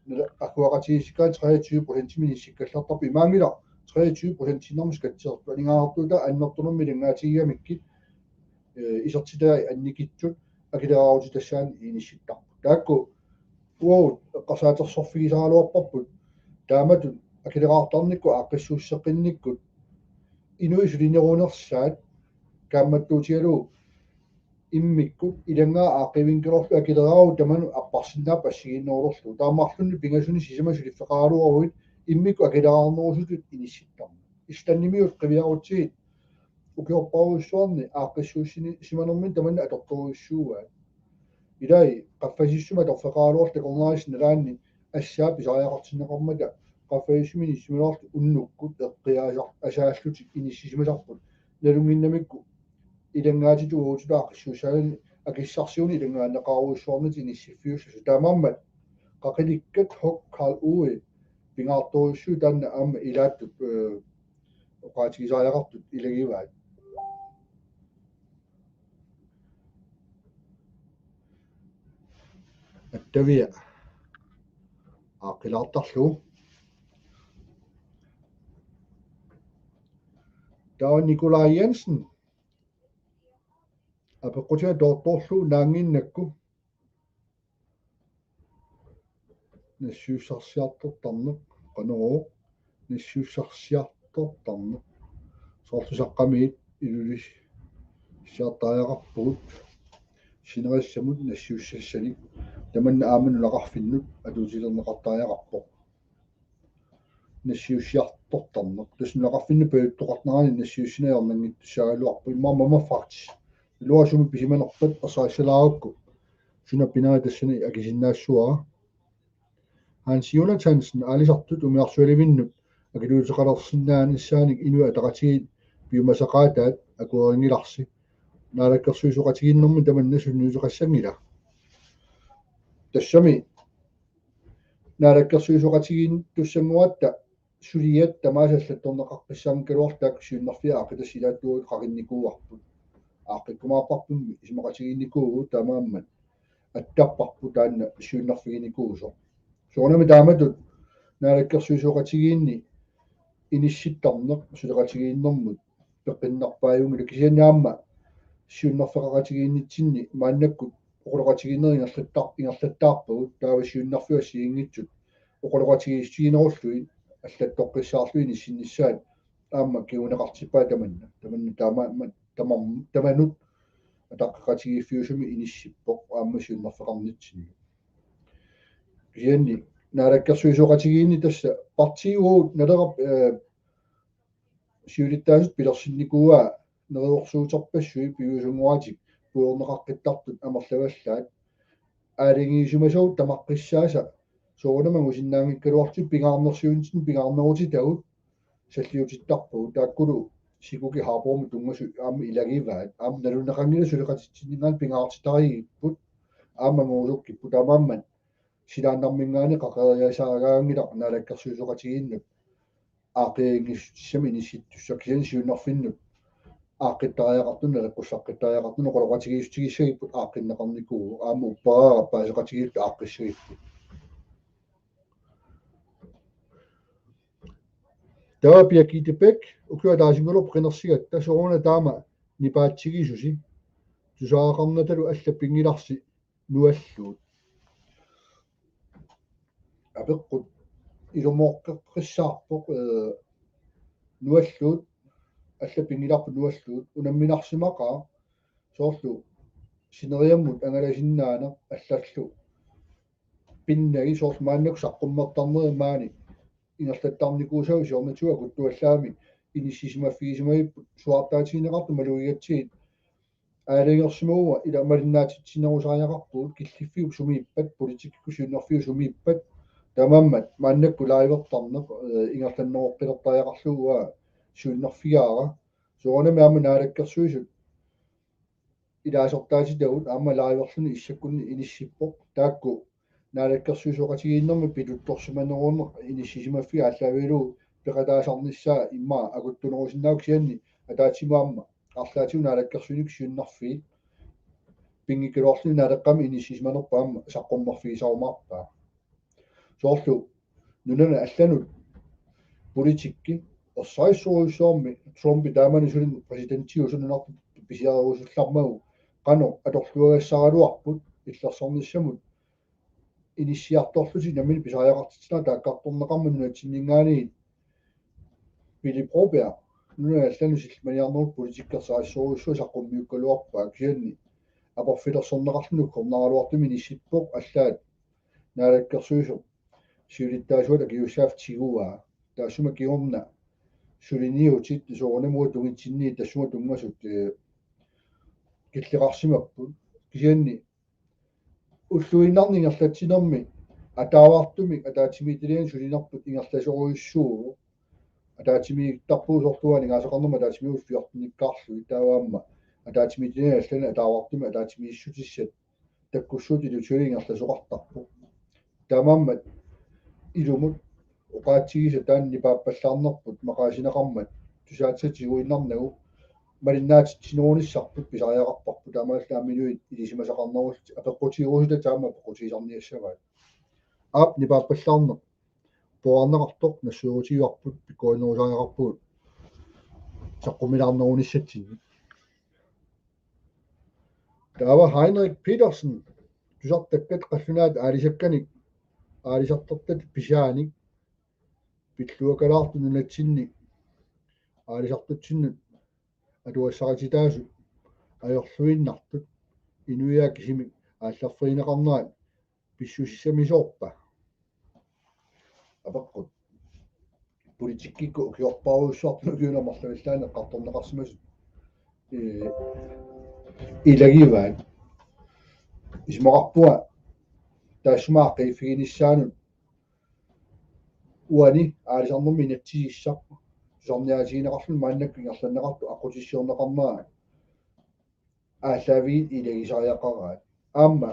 nala-, agguaqatigiissikkaanni treogtyve procentimik inissikkallartarput, imaanngilaq treogtyve procentiinnarmik skattertut, aningaasartuutaat annertunermik ilanngaatigigamikku, eh, isertitai annikitsut akileraarutitassaanik inissittarput. Taakku uagut eqqarsaatersorfigisaraluarparput taamatut akileraartarnikkut aaqqissuusseqqinnikkut inuit sulinerunersaat kaammattuutigalugu immikkut ilanngaat aaqqiivinngikkilorlugit akileraarut tamanut apparsinnaavoq assigiinnerulerlugu. Taamaalilluni pingasunik sisamat suliffeqaraluaruit immikkut akileraarnerusutut inissittarneq. Islandimiut qiviarutsigit ukiorparujussuarni aaqqissuussini-, simanermini tamanna atortorujussuuaat. Ilai qaffasissumik atorfeqaraluarlutik takornariassat nalaanni assaat pisariaqartinneqarmata qaffasissumik inissisimaluarlutik unnukkut eqqiaasar-, asaallutik inissisimasarput. Nalunnginnamikku ilanngaatitut uagutsitut aaqqissuussaanani akissarsiunik ilanngaanneqarujussuarnit inissiffiussasoq. Taamaammat qaqilikkat Huk Karl Ove pingaartorujussuit taanna aamma ilaattut, eh, oqaatigisariaqartut ilagivaat. Attavia aaqqilaartarlugu. Taava Nikolaj Jensen. Apeqqutiga toortoorlugu naannginnakku. Nassiussarsiartortarneq, qanorooq, nassiussarsiartortarneq. Soorlu saqqamiit Ilulissartariaqarpugut sinerissami nassiussassanik. Tamanna aamma nunaqarfinnut atuutilerneqartariaqarpoq. Nassiussiartortarneq. Tassa nunaqarfinnut pajuttoqarnerani nassiussineq ajornanngittussaagaluarpoq. Immaqa mama faktis. Iluasumi pisimanerpat ersarissalaarukku. Suna pinaa tassani akisinnaassavara. Hans Jonathansen aalisartut umiarsualivinnut akiliuteqalersinnaanissaanik Inuit Ataqatigiit piumasaqaataat akuerinngilarsi. Naalakkersuisooqatigiinnermi tamanna sunniuteqassanngila. Tassami naalakkersuisooqatigiittussanngoratta suliat tamaasa allattorneqaqqissaanngikkaluartut taakku siunnerfiit aaqqitassat ilaattugut qaqinnikuuarput. Aaqqikkumaarparpummi isumaqatigiinnikuuvugut taamaammat attarparput taanna siunnerfiginikuusoq. Soorunami taamatut naalakkersuisooqatigiinni inissittarneq suleqatigiinnermut peqqinnarpaajumilu kisianni aamma siunnerfeqaqatigiinnitsinni maannakkut oqaloqatigiinnerit ingerlattar-, ingerlattaarpagut taava siunnerfiit assigiinngitsut oqaloqatigiissutiginerullugit allattoqqissaarlugit inissinnissaat aamma kinguneqartippaa tamanna. Tamanna taama-, ma-, tamam-, tamanut ataqqeqatigiiffiusumik inissippoq aamma siunnerfeqarnitsinni. Kisianni naalakkersuisooqatigiinni tassa partiit uagut Naleraq, eh, siulittaasut pilersinnikuuaa neriorsuuterpassuit piviusunngorlutik puigorneqaqqittartut amerlavallaat aalajangiisimasavut tamaqqissaasa Soorunami angusinnaanngikkaluartut pingaarnersiuinnartut pingaarnerutitagut salliutittarpagut. Taakkulu Sikuki Harbourmut tunngasut aamma ilagivaat. Aamma nalunaqanngilaq suleqatitsinninngaanniit pingaartitarigipput. Aamma angusukkipput. Taamaammat silaannarminngaanniit qaqeriasaagaanngilaq naalakkersuisooqatigiinnut aaqqiinngissutissamik inissittussaq, kisianni siunnerfinnut aaqqittariaqartunut, naleqqussaqqittariaqartunut oqaloqatigiissutigissagipput aaqqinneqarnikuuvoq, aamma upperaara paaseqatigiilluta aaqqissagipput. Taava Birgitte Bech, ukioq ataasinngorlugu qinersigatta, soorunami taama nipaatsigisusi, tusagaqarnatalu allat pinngilarsi nualluut. Apeqqut ilumooqqeqqissaarpoq, eh, nualluut, allat pinngilarput nualluut, unamminarsimaqaaq soorlu sineriammut angalasinnaaneq allallu pinnagit, soorlu maannakkut saqqummertarneri maani ingerlattarnikuusagut siornatigut akuttuallaamik inissisimaffigisimagipput, suaartaatigineqartut malugigatsigit aalajangersimaguma ila malinnaatitsinerusariaqarpugut, killiffiup sumiippat, politikkikkut siunnerfiup sumiippat, taamaammat maannakkut livertarneq, eh, ingerlanneroqqilertariaqarlugu uanga siunnerfigaara. Soorunami aamma Naalakkersuisut ilaasortaatitagut aamma liverluni issakkunni inissippoq. Taakku naalakkersuisooqatigiinnermi pituttorsimaneruneq inissisimaffiga aallaavigalugu peqataasarnissaa immaqa akuttunerusinnaavoq, kisianni ataatsimut aamma arlaatigut naalakkersuinikkut siunnerfiit pinngikkaluarluni Naaleqqami inissisimanerput aamma saqqummerfigisarumaarpaa. Soorlu nunanut allanut politikki ersarissorujussuarmik, Trumpi taamani suli præsidentiusoq nunarput pisiarerusullarmagu, qanoq atorluagassaraluarput illersornissamut inissiartorlutik nammineq pisariaqartitsinerat taakkartorneqarmat nunatsinninngaanniit. Pele Broberg nunanut allanut sillimaniarnerup politikki ersarissorujussuaq saqqummiukkaluarpaa, kisianni aporfilersorneqarluni ukkornaraluartumik inissippoq, allaat Naalakkersuisoq siulittaasuata akiuussaaffigaa. Taassuma kingorna suliniutit soorunami uagut tungitsinniit tassuma tunngasut, eh, killeqarsimapput. Kisianni ulluinnarni ingerlatsinermi ataavartumik ataatsimiititaliani sulinerput ingerlasorujussuuvoq. Ataatsimiittarpugut soorlu uani aningaasaqarnermut ataatsimiititaliani fjortenikkaarlugit, taava aamma ataatsimiititaliani allani ataavartumik ataatsimiissutissat takkussuutit ilutigalugit ingerlasoqartarpoq. Taamaammat ilumut oqaatsigisaat taanna nipaappallaarnerput maqaasineqarmat tusaatsatiguinnarnagu malinnaatitsinerunissarput pisariaqarparput, taamaallaat inuit ilisimasaqarnerullutik apeqqutigerusutaat taama apeqqutigisarniassavaat. Aap, nipaappallaarneq puarneqartoq nassuerutigivarput, pikkorinnerusariaqarpugut saqqummilaarnerunissatsinnut. Taava Henrik Petersen tusartakkat qallunaat aalisakkanik aalisartortat pisaanik pilluakalaartut nunatsinni aalisartutsinnut atugassarititaasut ajorluinnartut inuiaat kisimik aallarfigineqarnerat pissusissamisoorpa? Apeqqut. Politikkikkut ukiorpaarujussuartut ukiuni amerlavillaanik eqqartorneqarsimasut, eh, ilagivaat. Isumaqarpunga taassuma aaqqiiffiginissaanut uani aalisarnermi inatsisissaq tusarniaatigineqarluni maannakkut ingerlanneqartoq aqqutissiorneqarnera aallaaviit ilagisariaqaraat. Aamma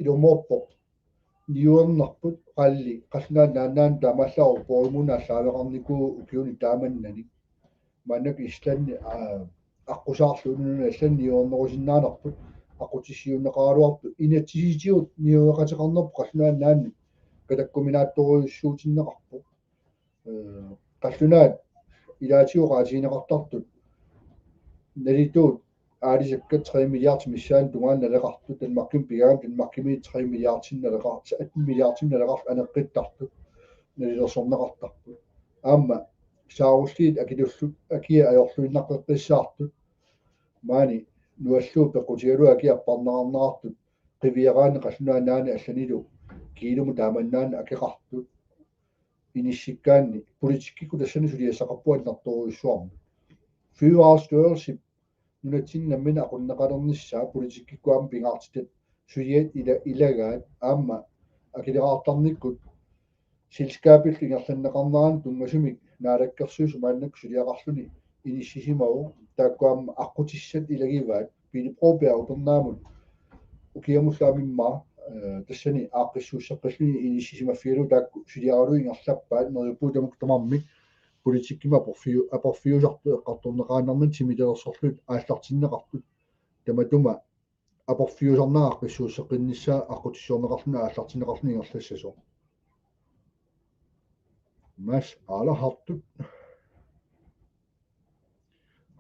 ilumoorpoq niuernerput qalli qallunaat naannaanni taamaallaat Bornholmimi aallaaveqarnikuuvoq ukiuni taamannani. Maannakkut Islandi, aa, aqqusaarlugu nunanut allanut niuernerusinnaanerput aqqutissiuunneqaraluartoq, inatsisitigut niueqateqarnerput qallunaat naanni katakkuminaatsorujussuutinneqarpoq. Eh, qallunaat ilaatigut oqaatigineqartartut nalituut aalisakkat tre milliard missaani tungaanut naleqartut, Danmarkimi pigaanni Danmarkimi tre milliardinik naleqar-, atten milliardinik naleqartut aneqqittartut nalilersorneqartarput. Aamma saarulliit akilullu-, akia ajorluinnaqqeqqissaartut maani nualluut peqqutigalugu akia apparneqarneqartut qiviaraanni qallunaat naani allanilu kiilumut taamannaani akeqartut inissikkaanni politikkikkut tassani suliassaqarpunga annertoorujussuarmik. Fødevarestyrelsip nunatsinni nammineq aqunneqalernissaa politikkikkut aamma pingaartitat suliat ila-, ilagaat aamma akileraartarnikkut selskabit ingerlanneqarneranut tunngasumik Naalakkersuisut maannakkut suliaqarluni inissisimavoq, taakku aamma aqqutissat ilagivaat. Pele Broberg upernaamut ukiamullu aamma immaqa, eh, tassani aaqqissuusseqqilluni inissisimaffigalugu taakku suliaralugu ingerlappaat, neriuppugut tamakku tamarmik politikkimi aporfiu-, aporfiusartut eqqartorneqaannarnani timitalersorlutik aallartinneqartut. Tamatuma aporfiusarnera aaqqissuusseqqinnissaa aqqutissiorneqarluni aallartinneqarluni ingerlassasoq. Mads Arla Hartut.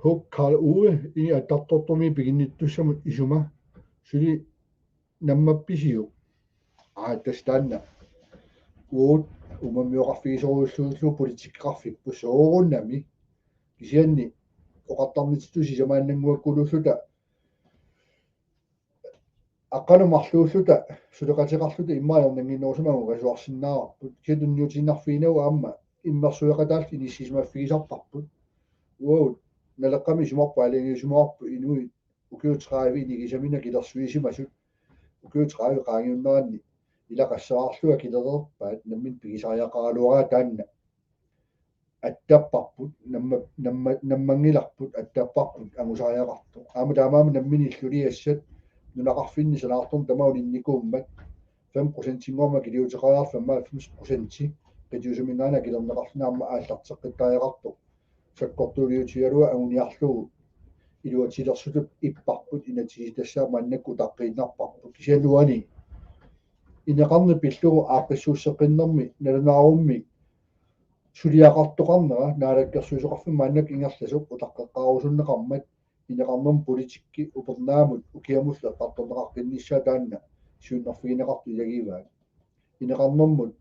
Huk Karl Uwe, ini attartortormi piginnittussamut isuma, suli nammappisiuk? Aa, tassa taanna. Uagut umammioqarfigisorujussuullugu politikkeqarfipput soorunami. Kisianni oqartarnitsitut sisamaannannguakkuluulluta aqqaneq-marluulluta suleqateqarluta immaqa ajornannginnerusumik angugasuarsinnaavarput. Kisianni tunniutiinnarfiginagu aamma immersueqataalluta inissisimaffigisarparput. Uagut Naleqqami isumarput aalajangiusimavarput inuit ukiut tredive inigisamini akilersuisimasut. Ukiut tredive qaangiunneranni ilaqassaraarlugit akilereerpaat, nammineq pigisariaqaraluaraat taanna. Attapparput, namma-, namma-, nammanngilarput, attapparput angusariaqartoq. Aamma taamaammat nammineq illuliassat nunaqarfinni sanaartorneq tamaat uninnikuummat fem procentinngormat akiliuteqariarlugu femoghalvfems procenti qitiusuminngaanniit akilerneqarluni aamma aallarteqqittariaqartoq. Sakkortuuliutigalugu anguniarlugu iluatilersutut ipparput, inatsisitassaat maannakkut utaqqiinnarparput. Kisianni uani ineqarneq pillugu aaqqissuusseqqinnermi nalunaarummi suliaqartoqarnera Naalakkersuisoqarfimmi maannakkut ingerlasoq utaqqeqqaarusunneqarmat, ineqarnermut politikki upernaamut ukiamullu eqqartorneqaqqinnissaa taanna siunnerfigineqartut ilagivaat. Ineqarnermut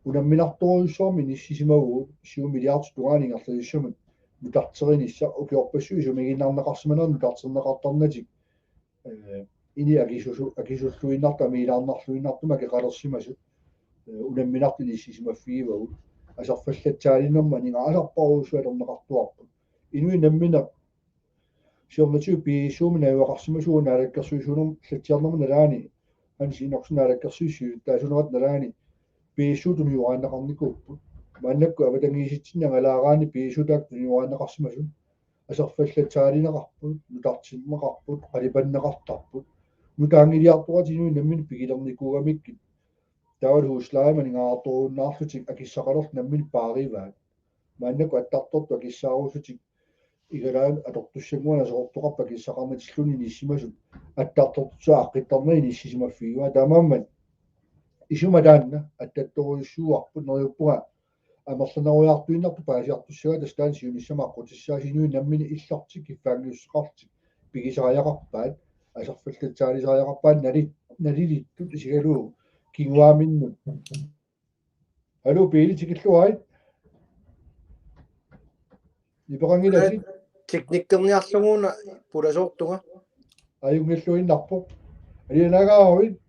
unamminartorujussuarmik inissisimavugut syv milliarder tungaanut ingerlasussamut nutarterinissaq, ukiorpassuit isumagiinnarneqarsimanerat nutarterneqartarnatik, eh, ini akisusu-, akisulluinnartumik, ilaarnarluinnartumik akeqalersimasut, eh, unamminartut inissisimaffigivagut. Aserfallatsaaliinermut aningaasarparujussuaq atorneqartuarput. Inuit namminneq siornatigut B S U-mik najugaqarsimasuugut Naalakkersuisuunerm-, -llatsiarnermut nalaani, Hans Enoksen Naalakkersuisut siulittaasuunerata nalaani, B S U tuniuaanneqarnikuupput. Maannakkut avatangiisitsinni angalaaraanni B S U taakku tuniuaanneqarsimasut. Aserfallatsaaliineqarput, nutartinneqarput, qalipanneqartarput. Nutaanngiliartoqatigiinnarmik namminneq pigilernikuugamikkit. Taavalu huslejemik aningaasartuunnaarlutik akissaqalerlutik namminneq paarivaat. Maannakkut attartortut akissaarussutik igalaannut atortussannguanik aserortoqarput akissaqarnitilluni inissisimasut, attartortut aaqqittarnerit inissisimaffigivaat. Taamaammat isuma taanna attartorujussuuarput, neriuppunga amerlanerujaartuinnartut paasiartussaagaat, tassa taanna siunissami aqqutissaasut, inuit namminneq illortik kiffaanngissuseqarlutik pigisariaqarpaat, aserfallatsaaliisariaqarpaat nali-, nalilittut isigalugu kinguaaminnut. Hallo, Pele, tikilluarit? Nipeqanngilatit? Teknikkerniarlugu una pulasoortunga. Ajunngilluinnarpoq. Alianaagaaruit?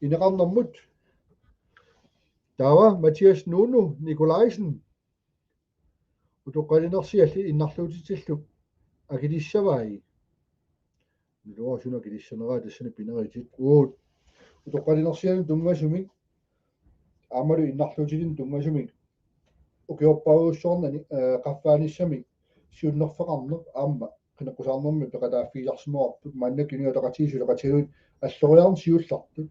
Ineqarnermut. Taava Mathias Nuno Nikolaisen. Utoqqalinersialli innarluutitsillu akilissavai? Niluarsuuna akilissaneraa tassani pineritit. Uut. Utoqqalinersianut tunngasumik aammalu innarluutilinnut tunngasumik ukiorpassuarni, eh, qaffaanissamik siunnerfeqarneq aamma qineqqusaarnermi peqataaffigisarsimavarput, maannakkut Inuit Ataqatigiit suleqatigalugit alloriarneq siullertut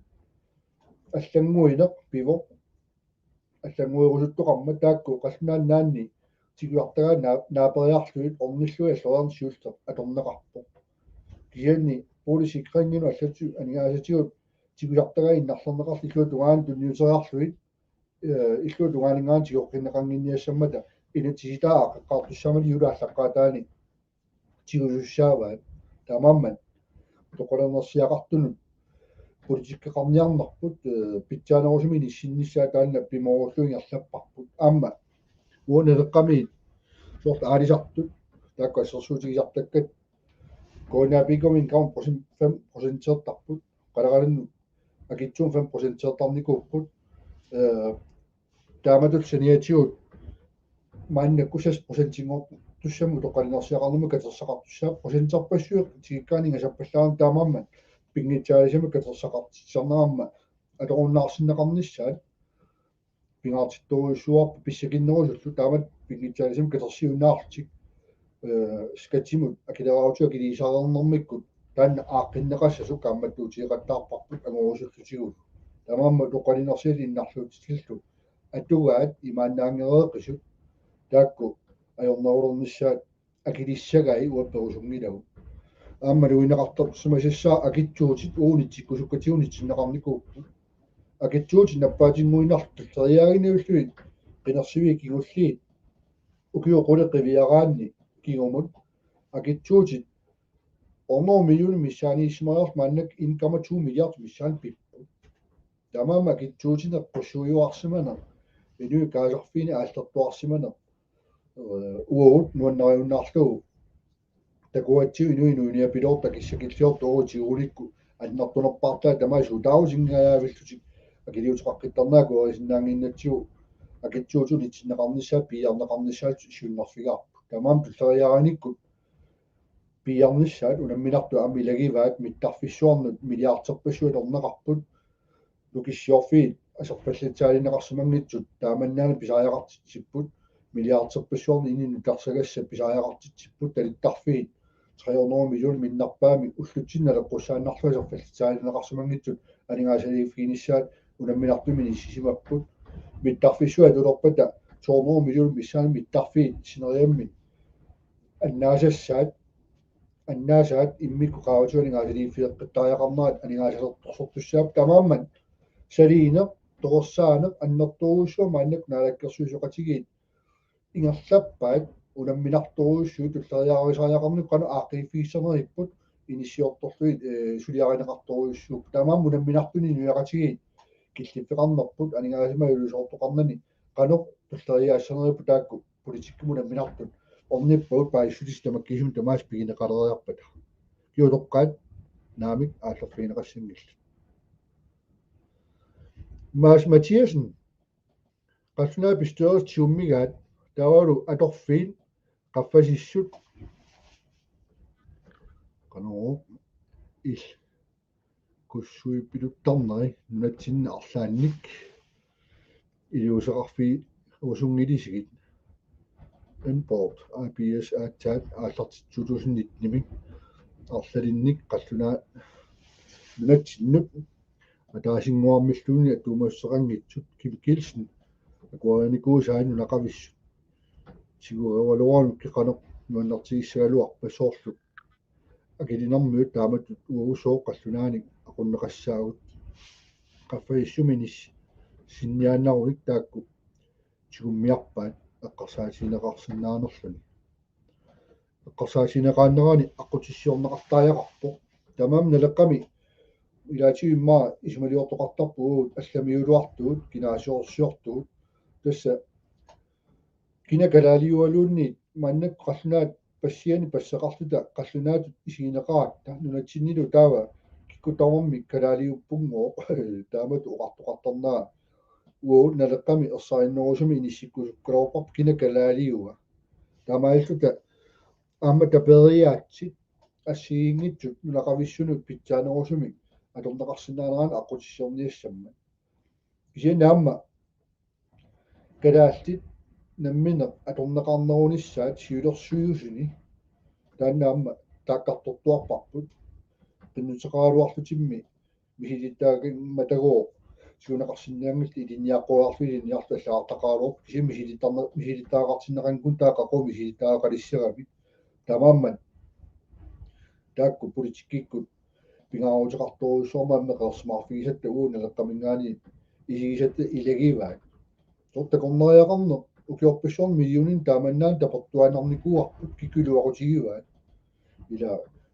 allannguineq pivoq. Allannguerusuttoqarmat taakku qallunaat nunaanni tigusartagaat naa-, naaperiarlugit ornillugit alloriarneq siulleq atorneqarpoq. Kisianni Poul Sikringinut allatsigut aningaasatigut tigusartagaat innarlerneqarlutik illuatungaani tunniuteriarlugit, eh, illuatungaaninngaanniit tigoqqinneqannginniassammata inatsisitaat aaqqeqqaartussaammat juulip aallaqqaataani tigusussaavaat. Taamaammat utoqqalinersiaqartunut politikkeqarniarnerput, eh, pitsaanerusumik inissinnissaa taanna pimoorullugu ingerlapparput. Aamma uani Naleqqami soorlu aalisartut taakku assersuutigisartakkat K N A P-kumi gavn procent, fem procentertarput. Qaleralinnu akitsuumik fem procentertarnikuupput. Eh, taamatut saniatigut maannakkut seks procentinngortussamik utoqqalinersiaqarnermut katersaqartussaavoq, procenterpassuit tikikkaanni ingasappallaarneq, taamaammat pinngitsaalisamik katersaqartitsisarneq aamma atorunnaarsinneqarnissaat pingaartittorujussuuarput pissakinnerusullu taamatut pinngitsaalisamik katersiunnaarlutik, eh, skattimut akileraarutut akiliisareernermikkut taanna aaqqinneqassasoq kaammattuutigeqattaarparput angorusullutigulu. Taamaammat utoqqalinersiat innarluutillu atugaat imaannaanngereeqisut taakku ajornerulernissaat akilissagaat uanga perusunngilagut. Aamma luineqartarsimasassaaq akitsuutit uunitsikkusukkatiguni sinneqarnikuupput. Akitsuutit nappaatinnguinnarlutik tulleriiaarniarlugit qinersiviit kingulliit ukiut qulit qiviaraanni kingumut akitsuutit hundrede millioner missaaniissimariarlutik maannakkut en komma to milliard missaani pipput. Taamaammat akitsuutinik qussuiuarsimaneq, inuit kaasarfiini aallertuarsimaneq, eh, uagut nuannariunnaarlugu. Takuatsigu inuit nuiniapiloortut akissakilliortut uagut tigugunikku annertunerpaartaat tamaasa utaarutinngajaavillutik akiliuteqaqqittarnerat akuerisinnaannginnatsigu akitsuutit unitsinneqarnissaat piiarneqarnissaat siunnerfigaarput. Taamaammat tulleriiaarnikkut piiarnissaat unamminartut aamma ilagivaat mittarfissuarnut milliarderpassuit atorneqarput. Nukissiorfiit aserfallatsaalineqarsimanngitsut taamannaana pisariaqartitsipput, milliarderpassuarnut inunnut tarsagassat pisariaqartitsipput, talittarfiit tre hundrede millioner minnerpaamik ullutsinnut naleqqussaannarlugu aserfallatsaalineqarsimanngitsut aningaasaliiffiginissaat unamminartumik inissisimapput. Mittarfissuit atulerpata to hundrede millioner missaani mittarfiit sineriammi annaasassaat annaasaat immikkut qaavatigut aningaasaliiffigeqqittariaqarnerat aningaasalertorsortussaapput. Taamaammat saliineq, torersaaneq annertoorujussuaq maannakkut naalakkersuisooqatigiit ingerlappaat unamminartorujussuit tulleriiaarisariaqarnikkut qanoq aaqqiiffigissaneripput inissiortorlugit, eh, suliarineqartorujussuupput. Taamaammat unamminartunit inuiaqatigiit killiffeqarnerput aningaasanik illusoortoqarnani qanoq tulleriiaassaneripput taakku politikkimut unamminartut ornippagut paasissutissi tamakkiisumik tamaasa pigineqaleriarpata. Kiutoqqaat naamik aallerfigineqassanngillat. Mads Mathiassen, qallunaat bestyrelsip tigummigaat, taavalu atorfiit, qaffasissut, qanoq il- kussuipiluttarneri nunatsinni arlaannik iliuuseqarfigerusunngilisigit. Import A P S aatsaat aallartittuutusinnittimi arlalinnik qallunaat nunatsinnut ataasinnguarmilluunniit attuumassuteqanngitsut Kim Kielsen akuerinikuusaa nunaqavissut tigugaluarlugit qanoq nuannertigissagaluarpat soorlu akilinermiut taamatut uagut sooq qallunaanik aqunneqassaagut. Qaffasissumi inissinniaannarunik taakku tigummiarpaat eqqarsaatigineqarsinnaanerluni. Eqqarsaatigineqaannerani aqqutissiorneqartariaqarpoq. Tamanna naleqqami ilaatigut immaqa isumaliortoqartarput uagut allamiuluartugut, kinaasiorsiortugut. Tassa kina kalaaliugaluunniit maannakkut qallunaat passiani passeqarluta qallunaatut isigineqaratta nunatsinnilu taava kikkut tamarmik kalaaliuppunngooq taamatut oqartoqartarnera uagut naleqqami ersarinnerusumik inissikkusukkaluarparput kina kalaaliua. Taamaalilluta aamma taperiaatsit assigiinngitsut nunaqavissunut pitsaanerusumik atorneqarsinnaanerannik aqqutissiorniassammat. Kisianni aamma kalaallit namminneq atorneqarnerunissaat siulersuisuni taanna aamma taakkartortuarparput. Qinnuteqaraluarlutimmi misilittagaqqimmatagu siuneqarsinnaanngillat ilinniaqqoriarlugu ilinniarlugu allagartaqaraluarpoq kisianni misilittagaqartinneqanngikkunik taava qaqugu misilittagaqalissagamik. Taamaammat taakku politikkikkut pingaaruteqartorujussuarmik aamma qeqersimaarfigisatta uagut naleqqaminngaanniit isigisatta ilagivaat. Soorlu takornariaqarneq ukiorpassuarni millioninik taamannaana tapertuaannarnikuuarput kikkut iluaqutigivaat. Ila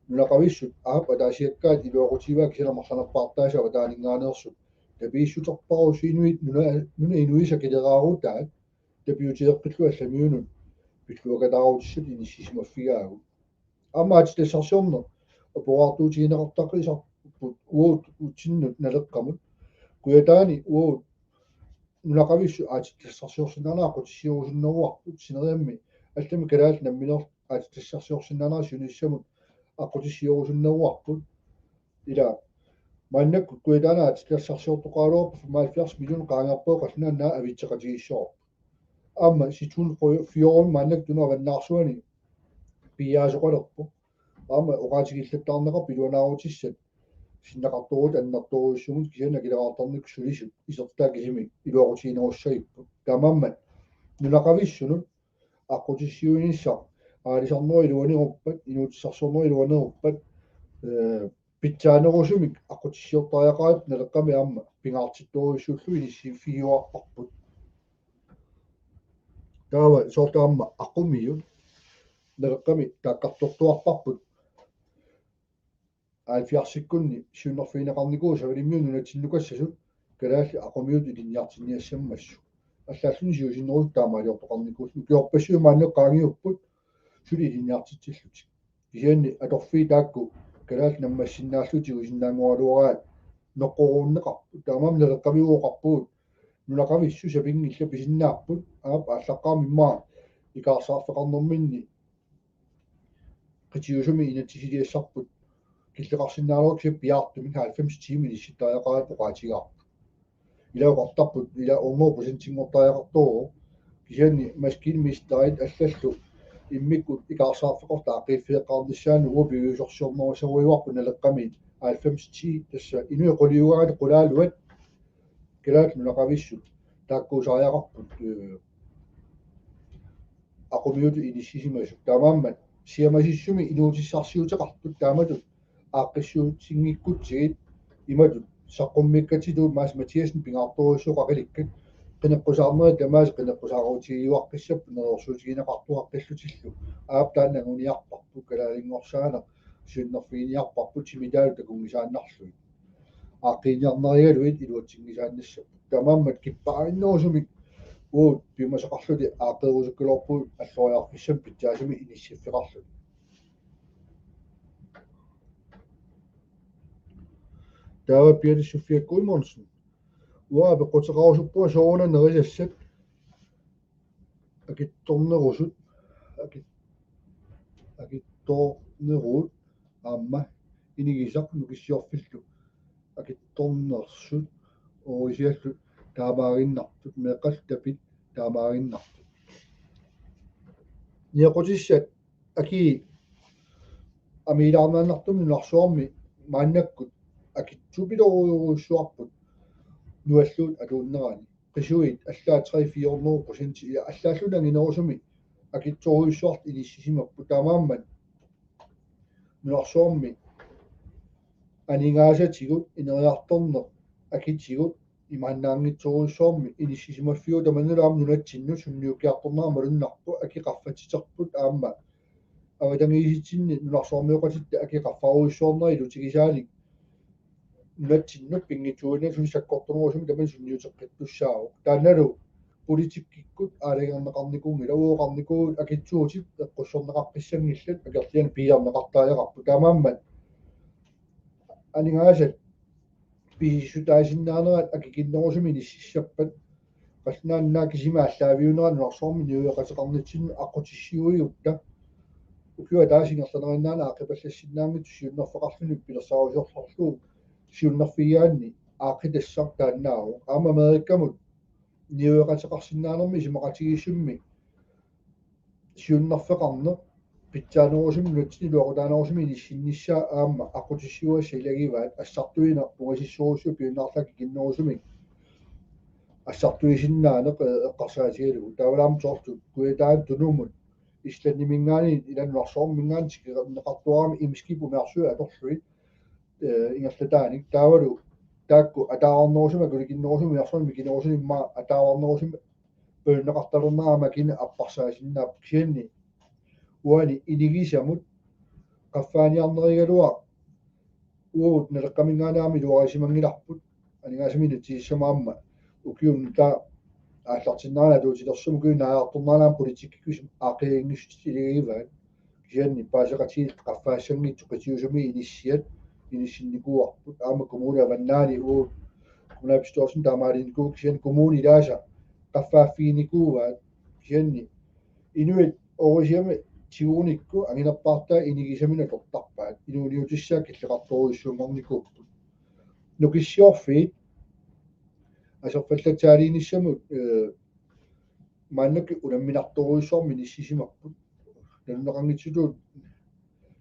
nunaqavissut aap ataasiakkaat iluaqutigivaat kisianni amerlanerpaartaasa avataaninngaanneersut tapiissuterparusuinuit nuna nuna inuisa kileraarutaat tapiutigeqqillugu allamiunut pilluaqataarutissat inissisimaffigaagut. Aamma aatsitassarsiorneq aporaartuutigineqartaqisarput uagut utsinnut naleqqamut. Kujataani uagut nunaqavissut aatsitassarsiorsinnaanerat aqqutissioorusunneruarput sineriammi allami kalaallit nammineq aatsitassarsiorsinnaanerat siunissamut aqqutissioorusunneruarput. Ila Maannakkut Kujataani aatsitassarsiortoqaraluarput femoghalvfjerds millioner qaangerpoq, qallunaat naak avitseqatigiissavarput. Aamma Situnu Fjorden maannakkut Tunup avannaarsuani piiaasoqalerpoq. Aamma oqaatigillattaarneqarpoq iluanaarutissat sinneqartoorujussuit annertoorujussuugut, kisianni akileraartarnikkut sulisut isertitaat kisimi iluaqutiginerussagippoq. Taamaammat nunaqavissunut aqqutissiuinissaq aalisarnerup iluaneruppat, inuutissarsiornerup iluaneruppat, ee, pitsaanerusumik aqqutissiortariaqarparput, Naleqqami aamma pingaartittorujussuullugu inissiffigiuarparput. Taava soorlu aamma aqqumiut Naleqqami taakkartortuarparput. Halvfjerdsikkunni siunnerfigineqarnikuuvoq Savalimmiut nunatsinnut nukassasut kalaallit aqqumiutut ilinniartinniassammassuk. Allaalluni siusinnerusukkut taamaaliortoqarnikuulluni. Ukiorpassuit maannakkut qaangiupput suli ilinniartitsillutik. Kisianni atorfiit taakku kalaallit nammassinnaallutik tigusinnaanngoraluaraat noqqoruunneqarput. Taamaammat Naleqqami oqarpugut nunaqavissut sapinngilaat pisinnaapput, aap, aallaqqaammut immaqa ikaarsaarfeqarnerminni qitiusumi inatsisiliassarput killeqarsinnaanerup kisianni piaartumik halvfems tiimit inissittariaqarput oqaatigaarput. Ila oqartarput ila hundrede procentinngortariaqartoq, kisianni maskinmesterit allallu immikkut ikaarsaarfeqartut aaqqiiffeeqqaarnissaannut uagut piviusorsiornerusarujuarput Naleqqami halvfems ti, tassa inuit quliugaangat qulaaluat kalaallit nunaqavissut taakkuusariaqarput, ee, aqqumiutut inissisimasut. Taamaammat siamasissumik inuutissarsiuteqartut taamatut aaqqissuutinngikkutsigu imatut saqqummiikkatsigu Mads Mathiassen pingaartorujussuaq qaqilikkat qineqqusaarnerit tamaasa qineqqusaarutigiuaqqissapput neriorsuutigineqartuaqqillutillu. Aap, taanna anguniarparput, kalaalinngorsaanaq siunnerfiginiarparput, timitaalu takunngisaannarlugit. Aaqqiiniarnerigalugit iluatsinngisaannassapput. Taamaammat kipparinnerusumik uagut piumasaqarlutik aaqqerusukkaluarpugut alloriarfissamik pitsaasumik inissiffeqarlutik. Taava Pialis Sofia Guimonsen. Uanga apeqquteqarusuppunga sooruna nerisassat akitsornerusut, aki-, akitsornerusut aamma inigisaq Nukissiorfillu akitsornersut oorisiallu taamaaginnartut, meeqqallu tapit taamaaginnartut. Nioqqutissat akii amiilaarnaannartumik nunarsuarmi maannakkut akitsupiloorujussuarput nualluut atuunnerani. Qisuit allaat tre fire hundrede procent, ja, allaalluni anginerusumik akitsorujussuartut inissisimapput. Taamaammat nunarsuarmi aningaasatigut ineriartorneq akitigut imaannaanngitsorujussuarmik inissisimaffiuvoq. Tamannalu aamma nunatsinnut sunniukkiartornera malunnarpoq, akit qaffatsiterput aamma avatangiisitsinni nunarsuarmioqatitta akit qaffarujussuarnera ilutigisaanik nunatsinnut pinngitsuuinnarlugu sakkortunerusumik tamanna sunniuteqqittussaavoq. Taannalu politikkikkut aalajangerneqarnikuunngilaq, uagut oqarnikuuvugut akitsuutit eqqussorneqaqqissanngillat, akerlianik piiarneqartariaqarput. Taamaammat aningaasat pisissutaasinnaanerat akikinnerusumik inississappat, qallunaat naak kisimi aallaaviunerat nunarsuarmi niueqateqarnitsinnut aqqutissiuigutta. Ukiup ataatsip ingerlaneriinnaani aaqqipallassinnaanngitsoq siunnerfeqarluni pilersaarusiorlugu siunnerfigigaanni aaqqitassaq taannaavoq. Aamma Amerikkamut niueqateqarsinnaanermi isumaqatigiissummi siunnerfeqarneq pitsaanerusumik nunatsinni iluaqutaanerusumik inissinnissaa aamma aqqutissiuassat ilagivaat, assartuineq pungasissorujussuaq piunnaarlak akikinnerusumik assartuisinnaaneq, ee, eqqarsaatigalugu. Taavalu aamma soorlu Kujataani Tunumut Islandiminngaanniit ila nunarsuarminngaanniit tikeraneqartuarami IMSCIP umiarsuit atorlugit, ee, ingerlataanik. Taavalu taakku ataavarnerusumik akulikinnerusumik umiarsuarnik mikinerusumik immaqa ataavarnerusumik pajunneqartalernerat aamma akini apparsaasinnaapput. Kisianni uani inigisamut qaffaaniarnerigaluaq uagut Naleqqaminngaanniit aamma iluarisimanngilarput. Aningaasaminut tigussamut aamma ukiuni taa aallartinnerani atuutilersumik ukiuni naajartornerani aamma politikkikkut aaqqiinngissutit ilagivaat. Kisianni paaseqatigiit qaffaassanngitsut qitiusumi inissiat inissinnikuuarput. Aamma kommunip avannaani uagut kommunalbestyrelsimi taamaaliinnikuuvugut, kisianni kommunit ilaasa qaffaaffiginikuuaat. Kisianni inuit oorisiami tigugunikku anginerpaartaat inigisaminut atortarpaat. Inuuniutissaat killeqartorujussuanngornikuupput. Nukissiorfiit aserfallatsaaliinissamut, eh, maannakkut unamminartorujussuarmik inissisimapput. Nalunaqanngitsutut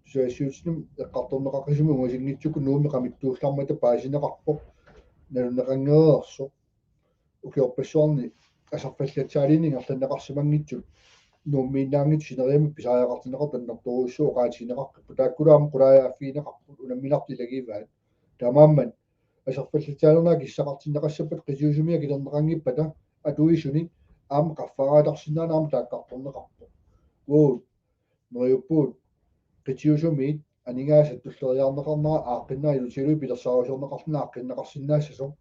tusagassiuutitigut eqqartorneqaqisumik ungasinngitsukkut Nuummi qamittuullarmata paasineqarpoq. Nalunaqanngereersoq. Ukiorpassuarni aserfallatsaaliineq ingerlanneqarsimanngitsut Nuummiinnaanngitsoq sineriammi pisariaqartinneqartut annertoorujussuuvoq oqaatigineqarput. Taakkulu aamma qulaajaaffigineqarput unamminartut ilagivaat. Taamaammat aserfallatsaaliineq akissaqartinneqassappat qitiusumik akilerneqanngippata atuisunik aamma qaffaariataarsinnaaneq aamma taakkartorneqarpoq. Uagut neriuppugut qitiusumit aningaasat tulleriiaarneqarnera aaqqinnera ilutigalugu pilersaarusiorneqarluni aaqqinneqarsinnaassasoq,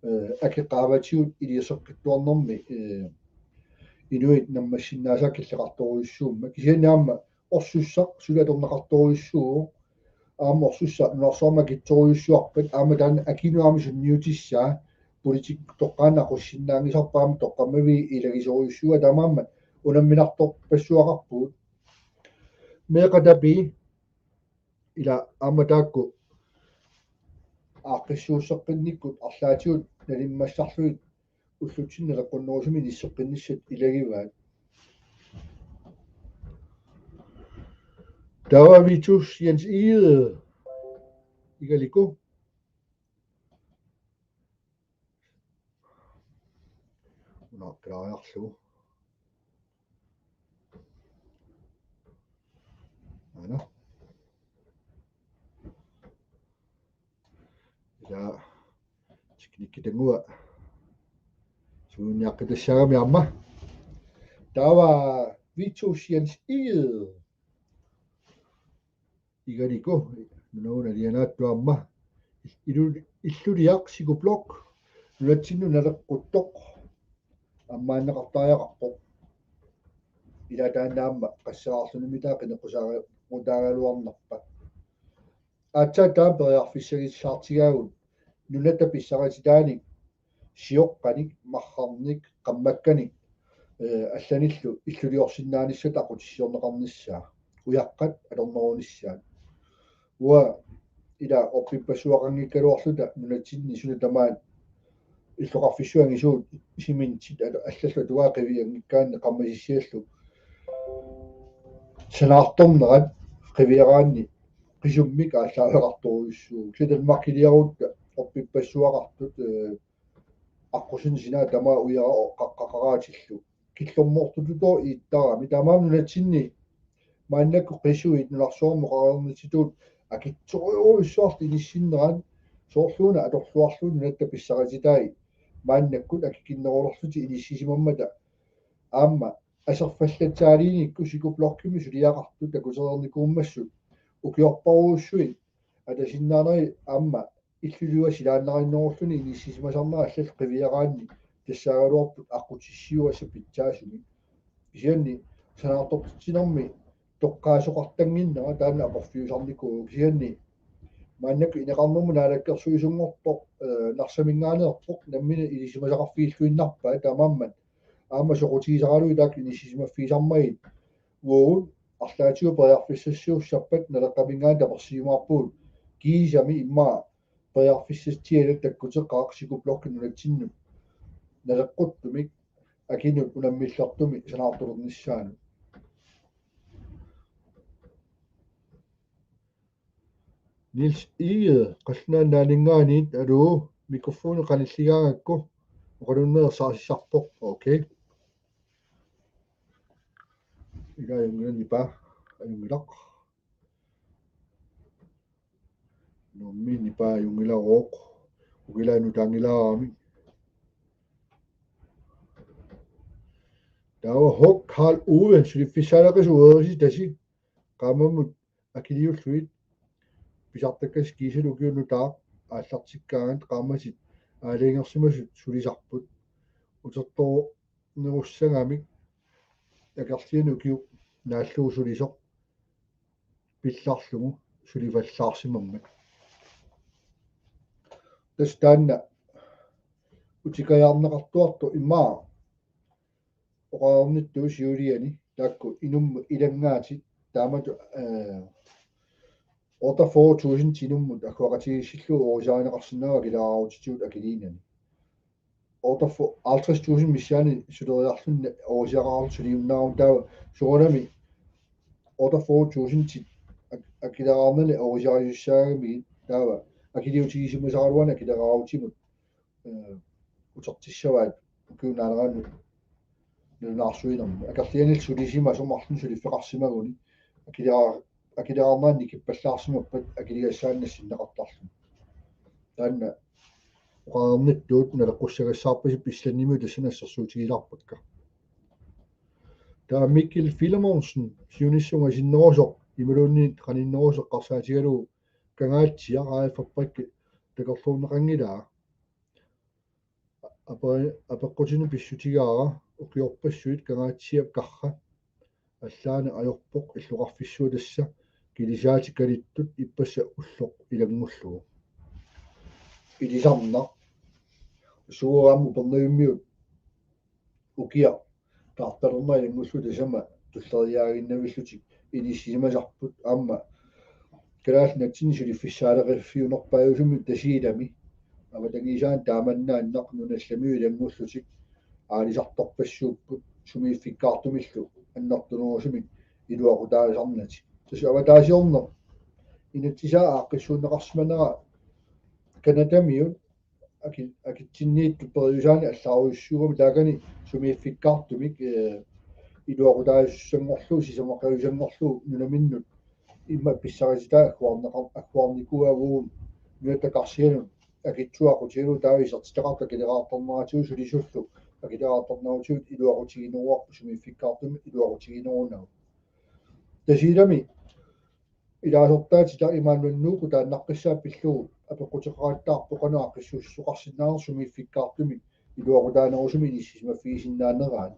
eh, aki qaavatigut iliuuseqqittuarnermi, eh, inuit nammassinnaasaat killeqartorujussuummat. Kisianni aamma orsussaq suli atorneqartorujussuuvoq. Aamma orsussaq nunarsuarmi akitsorujussuarpat aamma taanna akinut aamma sunniutissaa politikkikkut toqqaannaq aqussinnaanngisarput aamma toqqammaviit ilagisorujussuuaat taamaammat unamminartorpassuaqarpugut. Meeqqat api ila aamma taakku aaqqissuusseqqinnikkut arlaatigut nalimmassarlugit ullutsinni naleqqunnerusumik inisseqqinnissat ilagivaat. Taava Vitus Jens Egede. Igaliko. Una qilaariarlugu. Aana. Ila teknikkitangua. Suunniaqqitassaagami aamma. Taava Vitus Jens Egede. Igaliko, nunavuna lianaattuamma. Ilu-, illuliaq Sikuplok, nunatsinnut naleqquttoq, ammaanneqartariaqarpoq. Ila taanna aamma qasseraarluni mita qineqqusaarutaagaluarnerpa. Aatsaat taama periarfissagissaartigaagut, nunatta pissarititaanik, sioqqanik, marrarnik, qammakkanik, eh, allanillu illuliorsinnaanissat aqqutissiorneqarnissaa. Ujaqqat atornerunissaat. Uanga ila orpippassuaqanngikkaluarluta nunatsinni suna tamaat illoqarfissuit angisuut cementit al-, allallu atugaat qivianngikkaanni qammasissiallu sanaartornerat qiviaraanni qisummik aallaaveqartorujussuuvoq. Kisianni Danmarkiliarutta orpippassuaqartut, eh, aqqusineq sinaat tamaat ujara oqaqqaqaraatillu. Killormoortututut iittarami. Taamaammat nunatsinni maannakkut qisuit nunarsuarmi oqareernitsitut akitsorujussuartut inissinnerat soorluuna atorluarlugu nunatta pissarititai maannakkut akikinnerulerlutik inissisimammata aamma aserfallatsaaliinikkut Sikuplokkimi suliaqartut takutereernikuummassuk ukiorparujussuit atasinnaanerit aamma illuliuat silaannarinnerulluni inissisimasarnerat allallu qiviaraanni tassaagaluarput aqqutissiuassat pitsaasumik. Kisianni sanaartortitsinermi toqqaasoqartannginnera taanna aporfiusarnikuuvoq kisianni maannakkut ineqarnermut naalakkersuisunngortoq, eh, Narsaminngaanneerpoq nammineq ilisimasaqarfigilluinnarpaat taamaammat aamma soqutigisaralugu taakku inissisimaffigisarmagit uagut arlaatigut periarfissassiuussappat Naleqqaminngaanniit tapersiimaarpugut kiisami immaqa periarfissatsialak takkuteqaaq Sikuplokki nunatsinnut naleqquttumik akinut unammillertumik sanaartulernissaanut. Niels Egede, Qallunaat Nunaanninngaanniit, aluu, mikrofoni qanilligaangakku, oqalunneq ersaarisarpoq, okay. Ila ajunngilaq nipa, ajunngilaq. Nuummi nipa ajunngilaroq, ukila nutaanngilaarami. Taava Hawk Karl Ove, suliffissaaleqisoq uerisitasi, qaammammut akiliullugit, pisartakkasi kiisalu ukiut nutaaq aallartikkaangat qaammatit aalajangersimasut sulisarput. Utertornerussagamik akerlianik ukiup naallugu sulisoq pillarlugu sulivallaarsimammat. Tassa taanna utikajaarneqartuartoq immaqa oqarnittut siuliani taakku inummut ilanngaatit taamatut, eh, Otteogfyrre tusind tinummut agguaqatigiissillugu oorisaarineqarsinnaavoq akileraarutitigut akiliinani. Otteogfyrre, halvtreds tusind missaani suleriarluni oorisaariarluni suliunnaarun taava soorunami otteogfyrre tusind tit ak-, akileraarnani oorisaarisussaagami taava akiliutigisimasaraluani akileraarutimut eh, utertissavaat ukiup naanerani nalunaarsuinermi. Akerlianillu sulisimasoq marlunnik suliffeqarsimaguni. Akilera-, akileraarnerani nikippallaarsimappat akiligassaannik nassinneqartarluni. Taanna oqarnittut naleqqussagassaarpasi Islandimiut tassani assersuutigilaarpakka. Taava Mikkel Filemonsen siunissunga sinnerusoq imaluunniit qaninnerusoq eqqarsaatigalugu Kangaatsiaq aaffappakki takorluunneqanngilaa. Ape-, apeqqutini pissutigaara ukiorpassuit Kangaatsiap karra allaani ajorpoq illoqarfissuaq tassa kilisaatit kalittut ippassaq ulloq ilanngullugu. Ilisarnaq suugaammu Upernavimmiut ukiaq taartalerneq ilanngullugu tassama tulleriiaaginnavillutik inissisimasarput aamma Kalaallit Nunatsinni suliffissaaleqiffiunerpaajusumik Tasiilami avatangiisaani taamannaannaq nunallamiut ilanngullutik aalisartorpassuupput sumiiffikkaartumillu annertunerusumik iluaqutaasarnatik. Tassa avataasiorneq inatsisaa aaqqissuunneqarsimanera Canadamiut aki-, akitsinniittut periusaanni allaarujussuugami taakani sumiiffikkaartumik, eh, iluaqutaasussanngorlugu, sisamaqarusussanngorlugu nunaminnut immaqa pissarisitaa agguarneqa-, agguarnikuugaluarlugu nunatta karsianut akitsuaqqutigalugu taava isertitaqartut akileraartarneratigut sulisullu akileraartarneratigut iluaqutigineruarput sumiiffikkaartumik iluaqutiginerunagu. Tasiilami ilaasortaatitat imaannuannuuku taannaqqissaaq pillugu apeqquteqaqattaarpoq qanoq aaqqissuussisoqarsinnaanersoq sumiiffikkaartumik iluaqutaanerusumik inissisimaffigisinnaaneraat.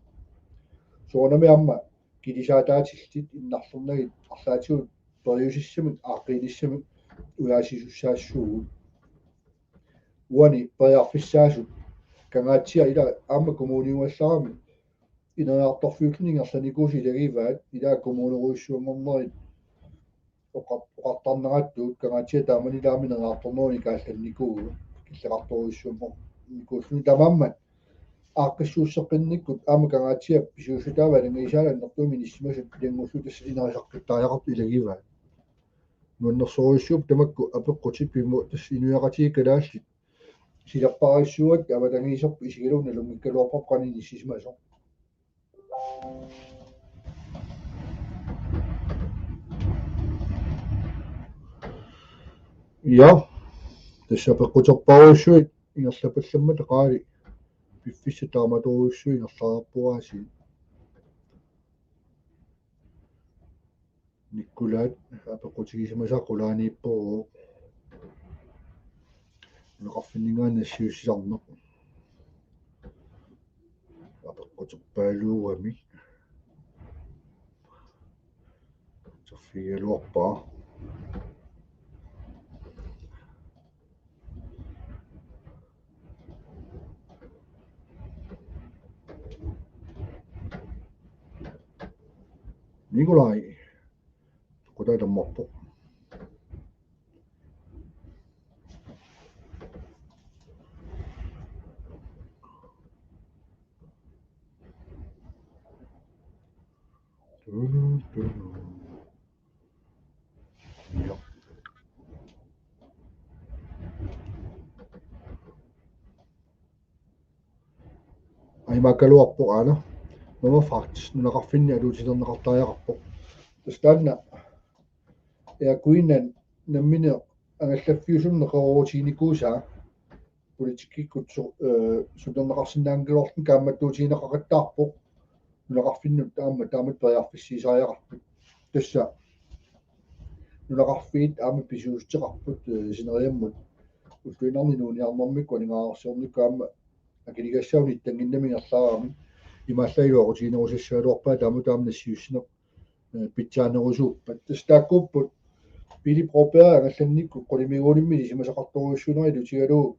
Soorunami aamma kilisaataatillit innarlernagit arlaatigut periusissamik aaqqiinissamik ujaasisussaassuugut. Uani periarfissaasut Kangaatsiaq ila aamma kommuniugallarami ineriartorfiulluni ingerlanikuusoq ilagivaat ila kommunerujussuanngornerit oqar-, oqartarnerattut Kangaatsiaq taamani ilaammi ineriartornerunik kaallannikuuvoq killeqartorujussuanngornikuulluni taamaammat aaqqissuusseqqinnikkut aamma Kangaatsiaq pisuussutaavoq alangaisaalu annertuumik inissisimasut ilanngullugu tassa inerisaqqittariaqartut ilagivaat. Nuannersorujussuupput tamakku apeqqutit pimooq tassa inuiaqatigiit kalaallit silerpaarissuugakkit avatangiiserput isigalugu nalunngikkaluarparput qanoq inissisimasoq. Ja, tassa apeqquterpaarujussuit ingerlapallammat taqaali piffissaq taamatorujussuit ingerlariarput aasiit. Nikkulaat apeqqutigisimasaa qulaaniippoq. Nunaqarfinninngaanniit nassiussisarneq. Apeqquterpaaluugami. Terfigigaluarpaa. Nikolai. Qutaa tammarpoq. Ja. Aimakaluarpoq aana. Mama Faktis nunaqarfinni atuutilerneqartariaqarpoq. Tassa taanna Air Greenland nammineq angallaffiusunneq qeroorutiginikuusaa politikkikkut su-, eh, sulerneqarsinnaanngilarlugu kaammattuutigineqaqattaarpoq nunaqarfinnut aamma taamatut periarfissiisariaqarput. Tassa nunaqarfiit aamma pisuussuteqarput, eh, sineriammut ulluinnarni inuuniarnermikkut aningaasarsiornikkut aamma akiligassaanut ittannginnami ingerlaarami imaallaat iluaqutiginerusassagaluarpaat taamatut aamma nassiussineq eh, pitsaanerusuuppat. Tassa taakkuupput Pele Broberg angallannikkut qulimiguulimmi ilisimasaqartorujussuunera ilutigalugu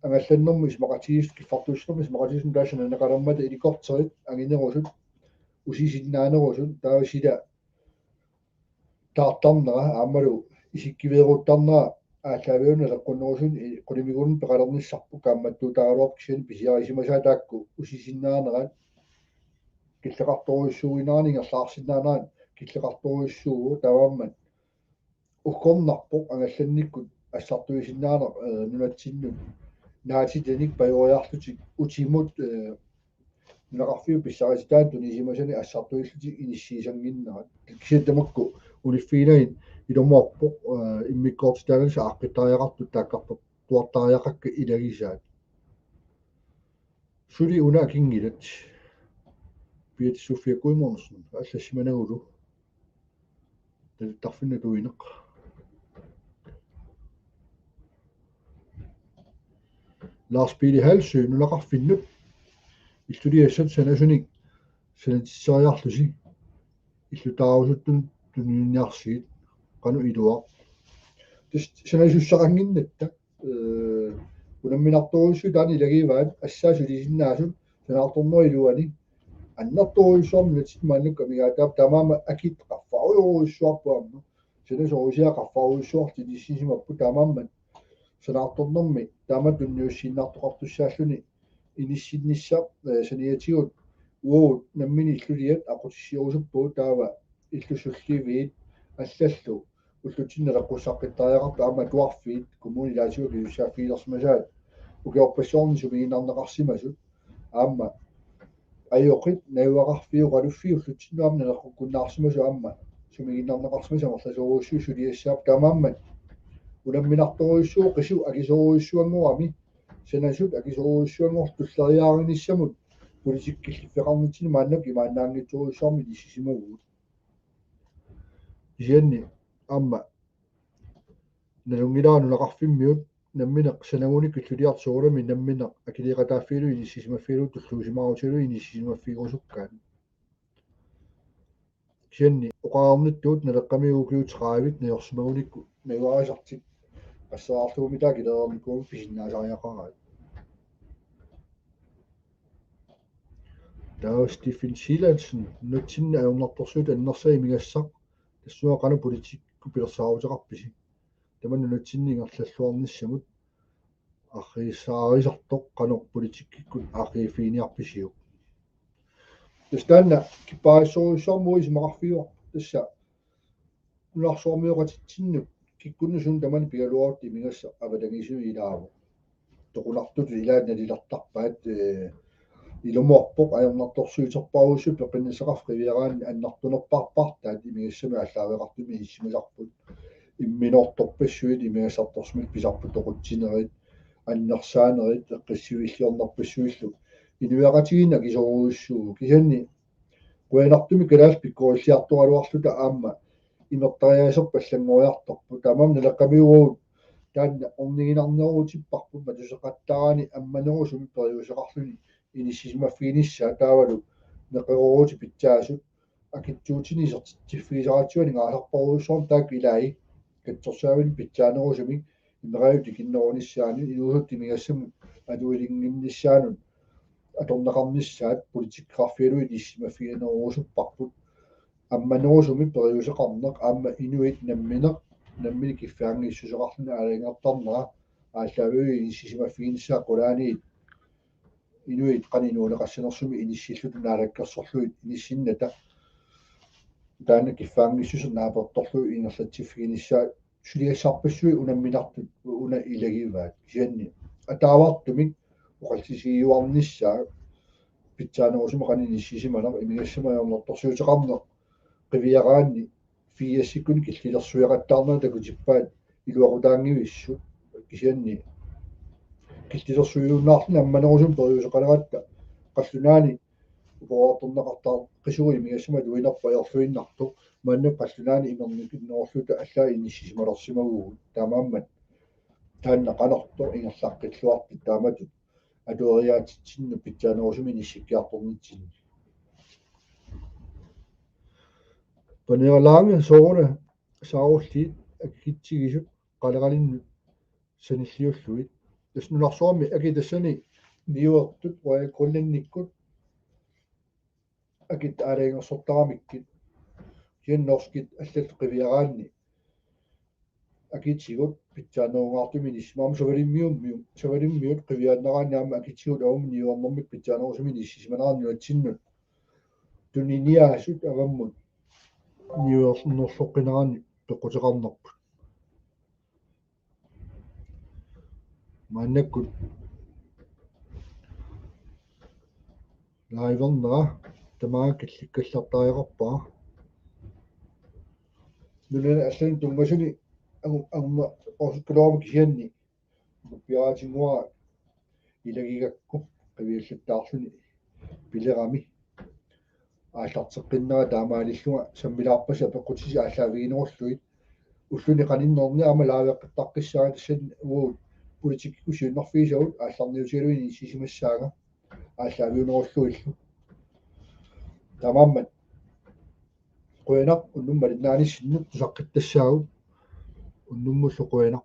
angallannermut isumaqatigiissut kiffartuussinermut isumaqatigiissut taava sananeqalermata helikopterit anginerusut usisinnaanerusut taava sila taartarnera aammalu isikkiveeruttarnera aallaaviuneq naleqqunnerusunik qulimiguunik peqalernissarput kaammattuutaagaluarpoq kisianni pisiarisimasaat taakku usisinnaanerat killeqartorujussuuinnarani ingerlaarsinnaanerat killeqartorujussuuvoq taamaammat uggornarpoq angallannikkut assartuisinnaaneq nunatsinnut naatitanik pajoriarlutik utimut nunaqarfiup pissarititaanut tunisimasanik assartuillutik inissiisannginnerat. Kisianni tamakku uniffigilain ilumoorpoq immikkoortitaanillu aaqqittariaqartut taakkarpattuartariaqakka ilagisaat. Suli una akingilat. Piat Sofia Guimonsen, allassimanagulu. Tatarfinnut uineq. Lars Pili Halsø, nunaqarfinnut. Illuliassat sanasunik sanatitseriarlusi. Illutaarusuttunut tuniniarsigit. Qanoq iluaq. Tassa sanasussaqannginnatta. Unamminartorujussuit taanna ilagivaat assaat sulisinnaasut sanaartornerup iluani annertoorujussuarmik nunatsinni maannakkut amigaataat taamaammat akit qaffarujorujussuarput aamma sanasorusia qaffarujussuartut inissisimapput taamaammat sanaartornermi taama tunniussiinnartoqartussaalluni inissinnissaq saniatigut uagut nammineq illuliat aqutsissiorusuppugut taava illussuliviit allallu ullutsinni naleqqussaqqittariaqartut aamma atuarfiit kommunit ilaatigut akisussaaffigilersimasaat ukiorpassuarni sumiginnarneqarsimasut aamma ajoqit najugaqarfiit oqaluffiit ullutsinnut aamma naleqqukkunnaarsimasut aamma sumiginnarneqarsimasut amerlasoorujussuit suliassaapput taamaammat unamminartorujussuuvoq qisup akisoorujussuanngorami sanasut akisoorujussuanngortut tulleriiaarinissamut politikki killiffeqarnitsinni maannakkut imaannaanngitsorujussuarmik inissisimavugut. Kisianni aamma nalunngilara nunaqarfimmiut nammineq sanagunik illuliartoq soorunami nammineq akiliiqataaffigalugu inissisimaffigalugu tulluusimaarutigalugu inissisimaffigerusukkaat. Kisianni oqarnittut Naleqqami ukiut tredive najorsimagunikku najugarisartik qasseriarlugummi taava kilereernikuugami pisinnaasariaqaraat. Taava Stephen Silatsen, nunatsinni ajornartorsiutit annersaat imigassaq, tassunga qanoq politikkikkut pilersaaruteqarpisi? Tamanna nunatsinni ingerlalluarnissamut arriissaarisartoq qanoq politikkikkut arriiffiginiarpisiuk? Tassa taanna kipparissorujussuarmik isumaqarfigaarput tassa nunarsuarmioqatitsinnut kikkunnut suna tamanut pigaluarutta imigassaq avatangiisinut ilaavoq. Toqunartutut ilaat nalilertarpaat ilumoorpoq ajornartorsiuterpaalussuit peqqinnissaqarfik qiviaraanni annertunerpaarpaartaat imigassamik aallaaveqartumik inissisimasarput. Imminortorpassuit imigassartorsiummik pisarput toqutsinerit annersaanerit eqqissiviilliornerpassuillu inuiaqatigiinni akisoorujussuuvoq kisianni qujanartumik kalaallit pikkorilliartoraluarluta aamma imertariaaserput allanngoriartorpoq taamaammat Naleqqami uagut taanna orniginarnerutipparput matuseqattaarani ammanerusumik periuseqarluni inissisimaffiginissaa taavalu neqeroorutit pitsaasut akitsuutini isertitsiffigisaratsigu aningaasarparujussuarmik taakku ilai katsorsaavinik pitsaanerusumik imerajuit tikinnerunissaannut inuusuttut imigassamut atuilinnginnissaannut atorneqarnissaat politikkeqarfigalugit inissimaffiginerusupparput ammanerusumik periuseqarneq aamma inuit nammineq nammineq kiffaanngissuseqarluni aalajangertarnera aallaaviuvoq inissisimaffiginissaa qulaaniit inuit qanoq inuuneqassanersumik inissilluta naalakkersorlugit inissinnata taanna kiffaanngissuseq naapertorlugu ingerlatsiffiginissaa suliassarpassuit unamminartut una ilagivaat kisianni ataavartumik oqallisigiuarnissaa pitsaanerusumik qanoq inissisimaneq imigassamik ajornartorsiuteqarneq qiviaraanni fiasikkunik killilersueqattaarnerat takutippaat iluaqutaanngivissut kisianni killilersuiunnaarluni ammanerusumik periuseqaleratta qallunaani upoortorneqartarpassuit imigassamik atuinerput ajorluinnartoq maanna qallunaani imernikinnerulluta allaat inissisimalersimavugut taamaammat taanna qanortoq ingerlaqqilluarpit taamatut atueriaatsitsinnut pitsaanerusumik inissikkiartornitsinni. Pernille Lange sooruna saarulliit akikitsigisut qaleralinnut sanilliullugit. Tassa nunarsuarmi akit tassani niuertut Royal Greenlandikkut akit aalajangersortaramikkit. Kisianni norskit allallu qiviaraanni akitigut pitsaanerungaartumik inissisimavoq, aamma Savalimmiummiut, Savalimmiut qiviaannaraanni aamma akitigut aamma niuernermik pitsaanerusumik inissisimaneranik nunatsinnut tuniniaasut avammut niuernerloqqinerani peqquteqarnerput. Maannakkut livernera tamaanga killikkallartariaqarpara. Nunani allani tunngasuni angu-, angumma orsukkaluarama kisianni nuppiaraatinnguara ilagigakku qiviallattaarluni pilerami aallarteqqinnera taamaalillunga sammilaarpasi apeqqutisi aallaaviginerullugit ulluni qaninnerni aamma liveqqittaqqissaanga tassani uagut politikkikkut siunnerfigisagut aallarniutigalugit inissisimassaanga aallaaviunerullugillu. Taamaammat qujanaq unnuk malinnaanissinnut tusaqqittassaagut unnummullu qujanaq.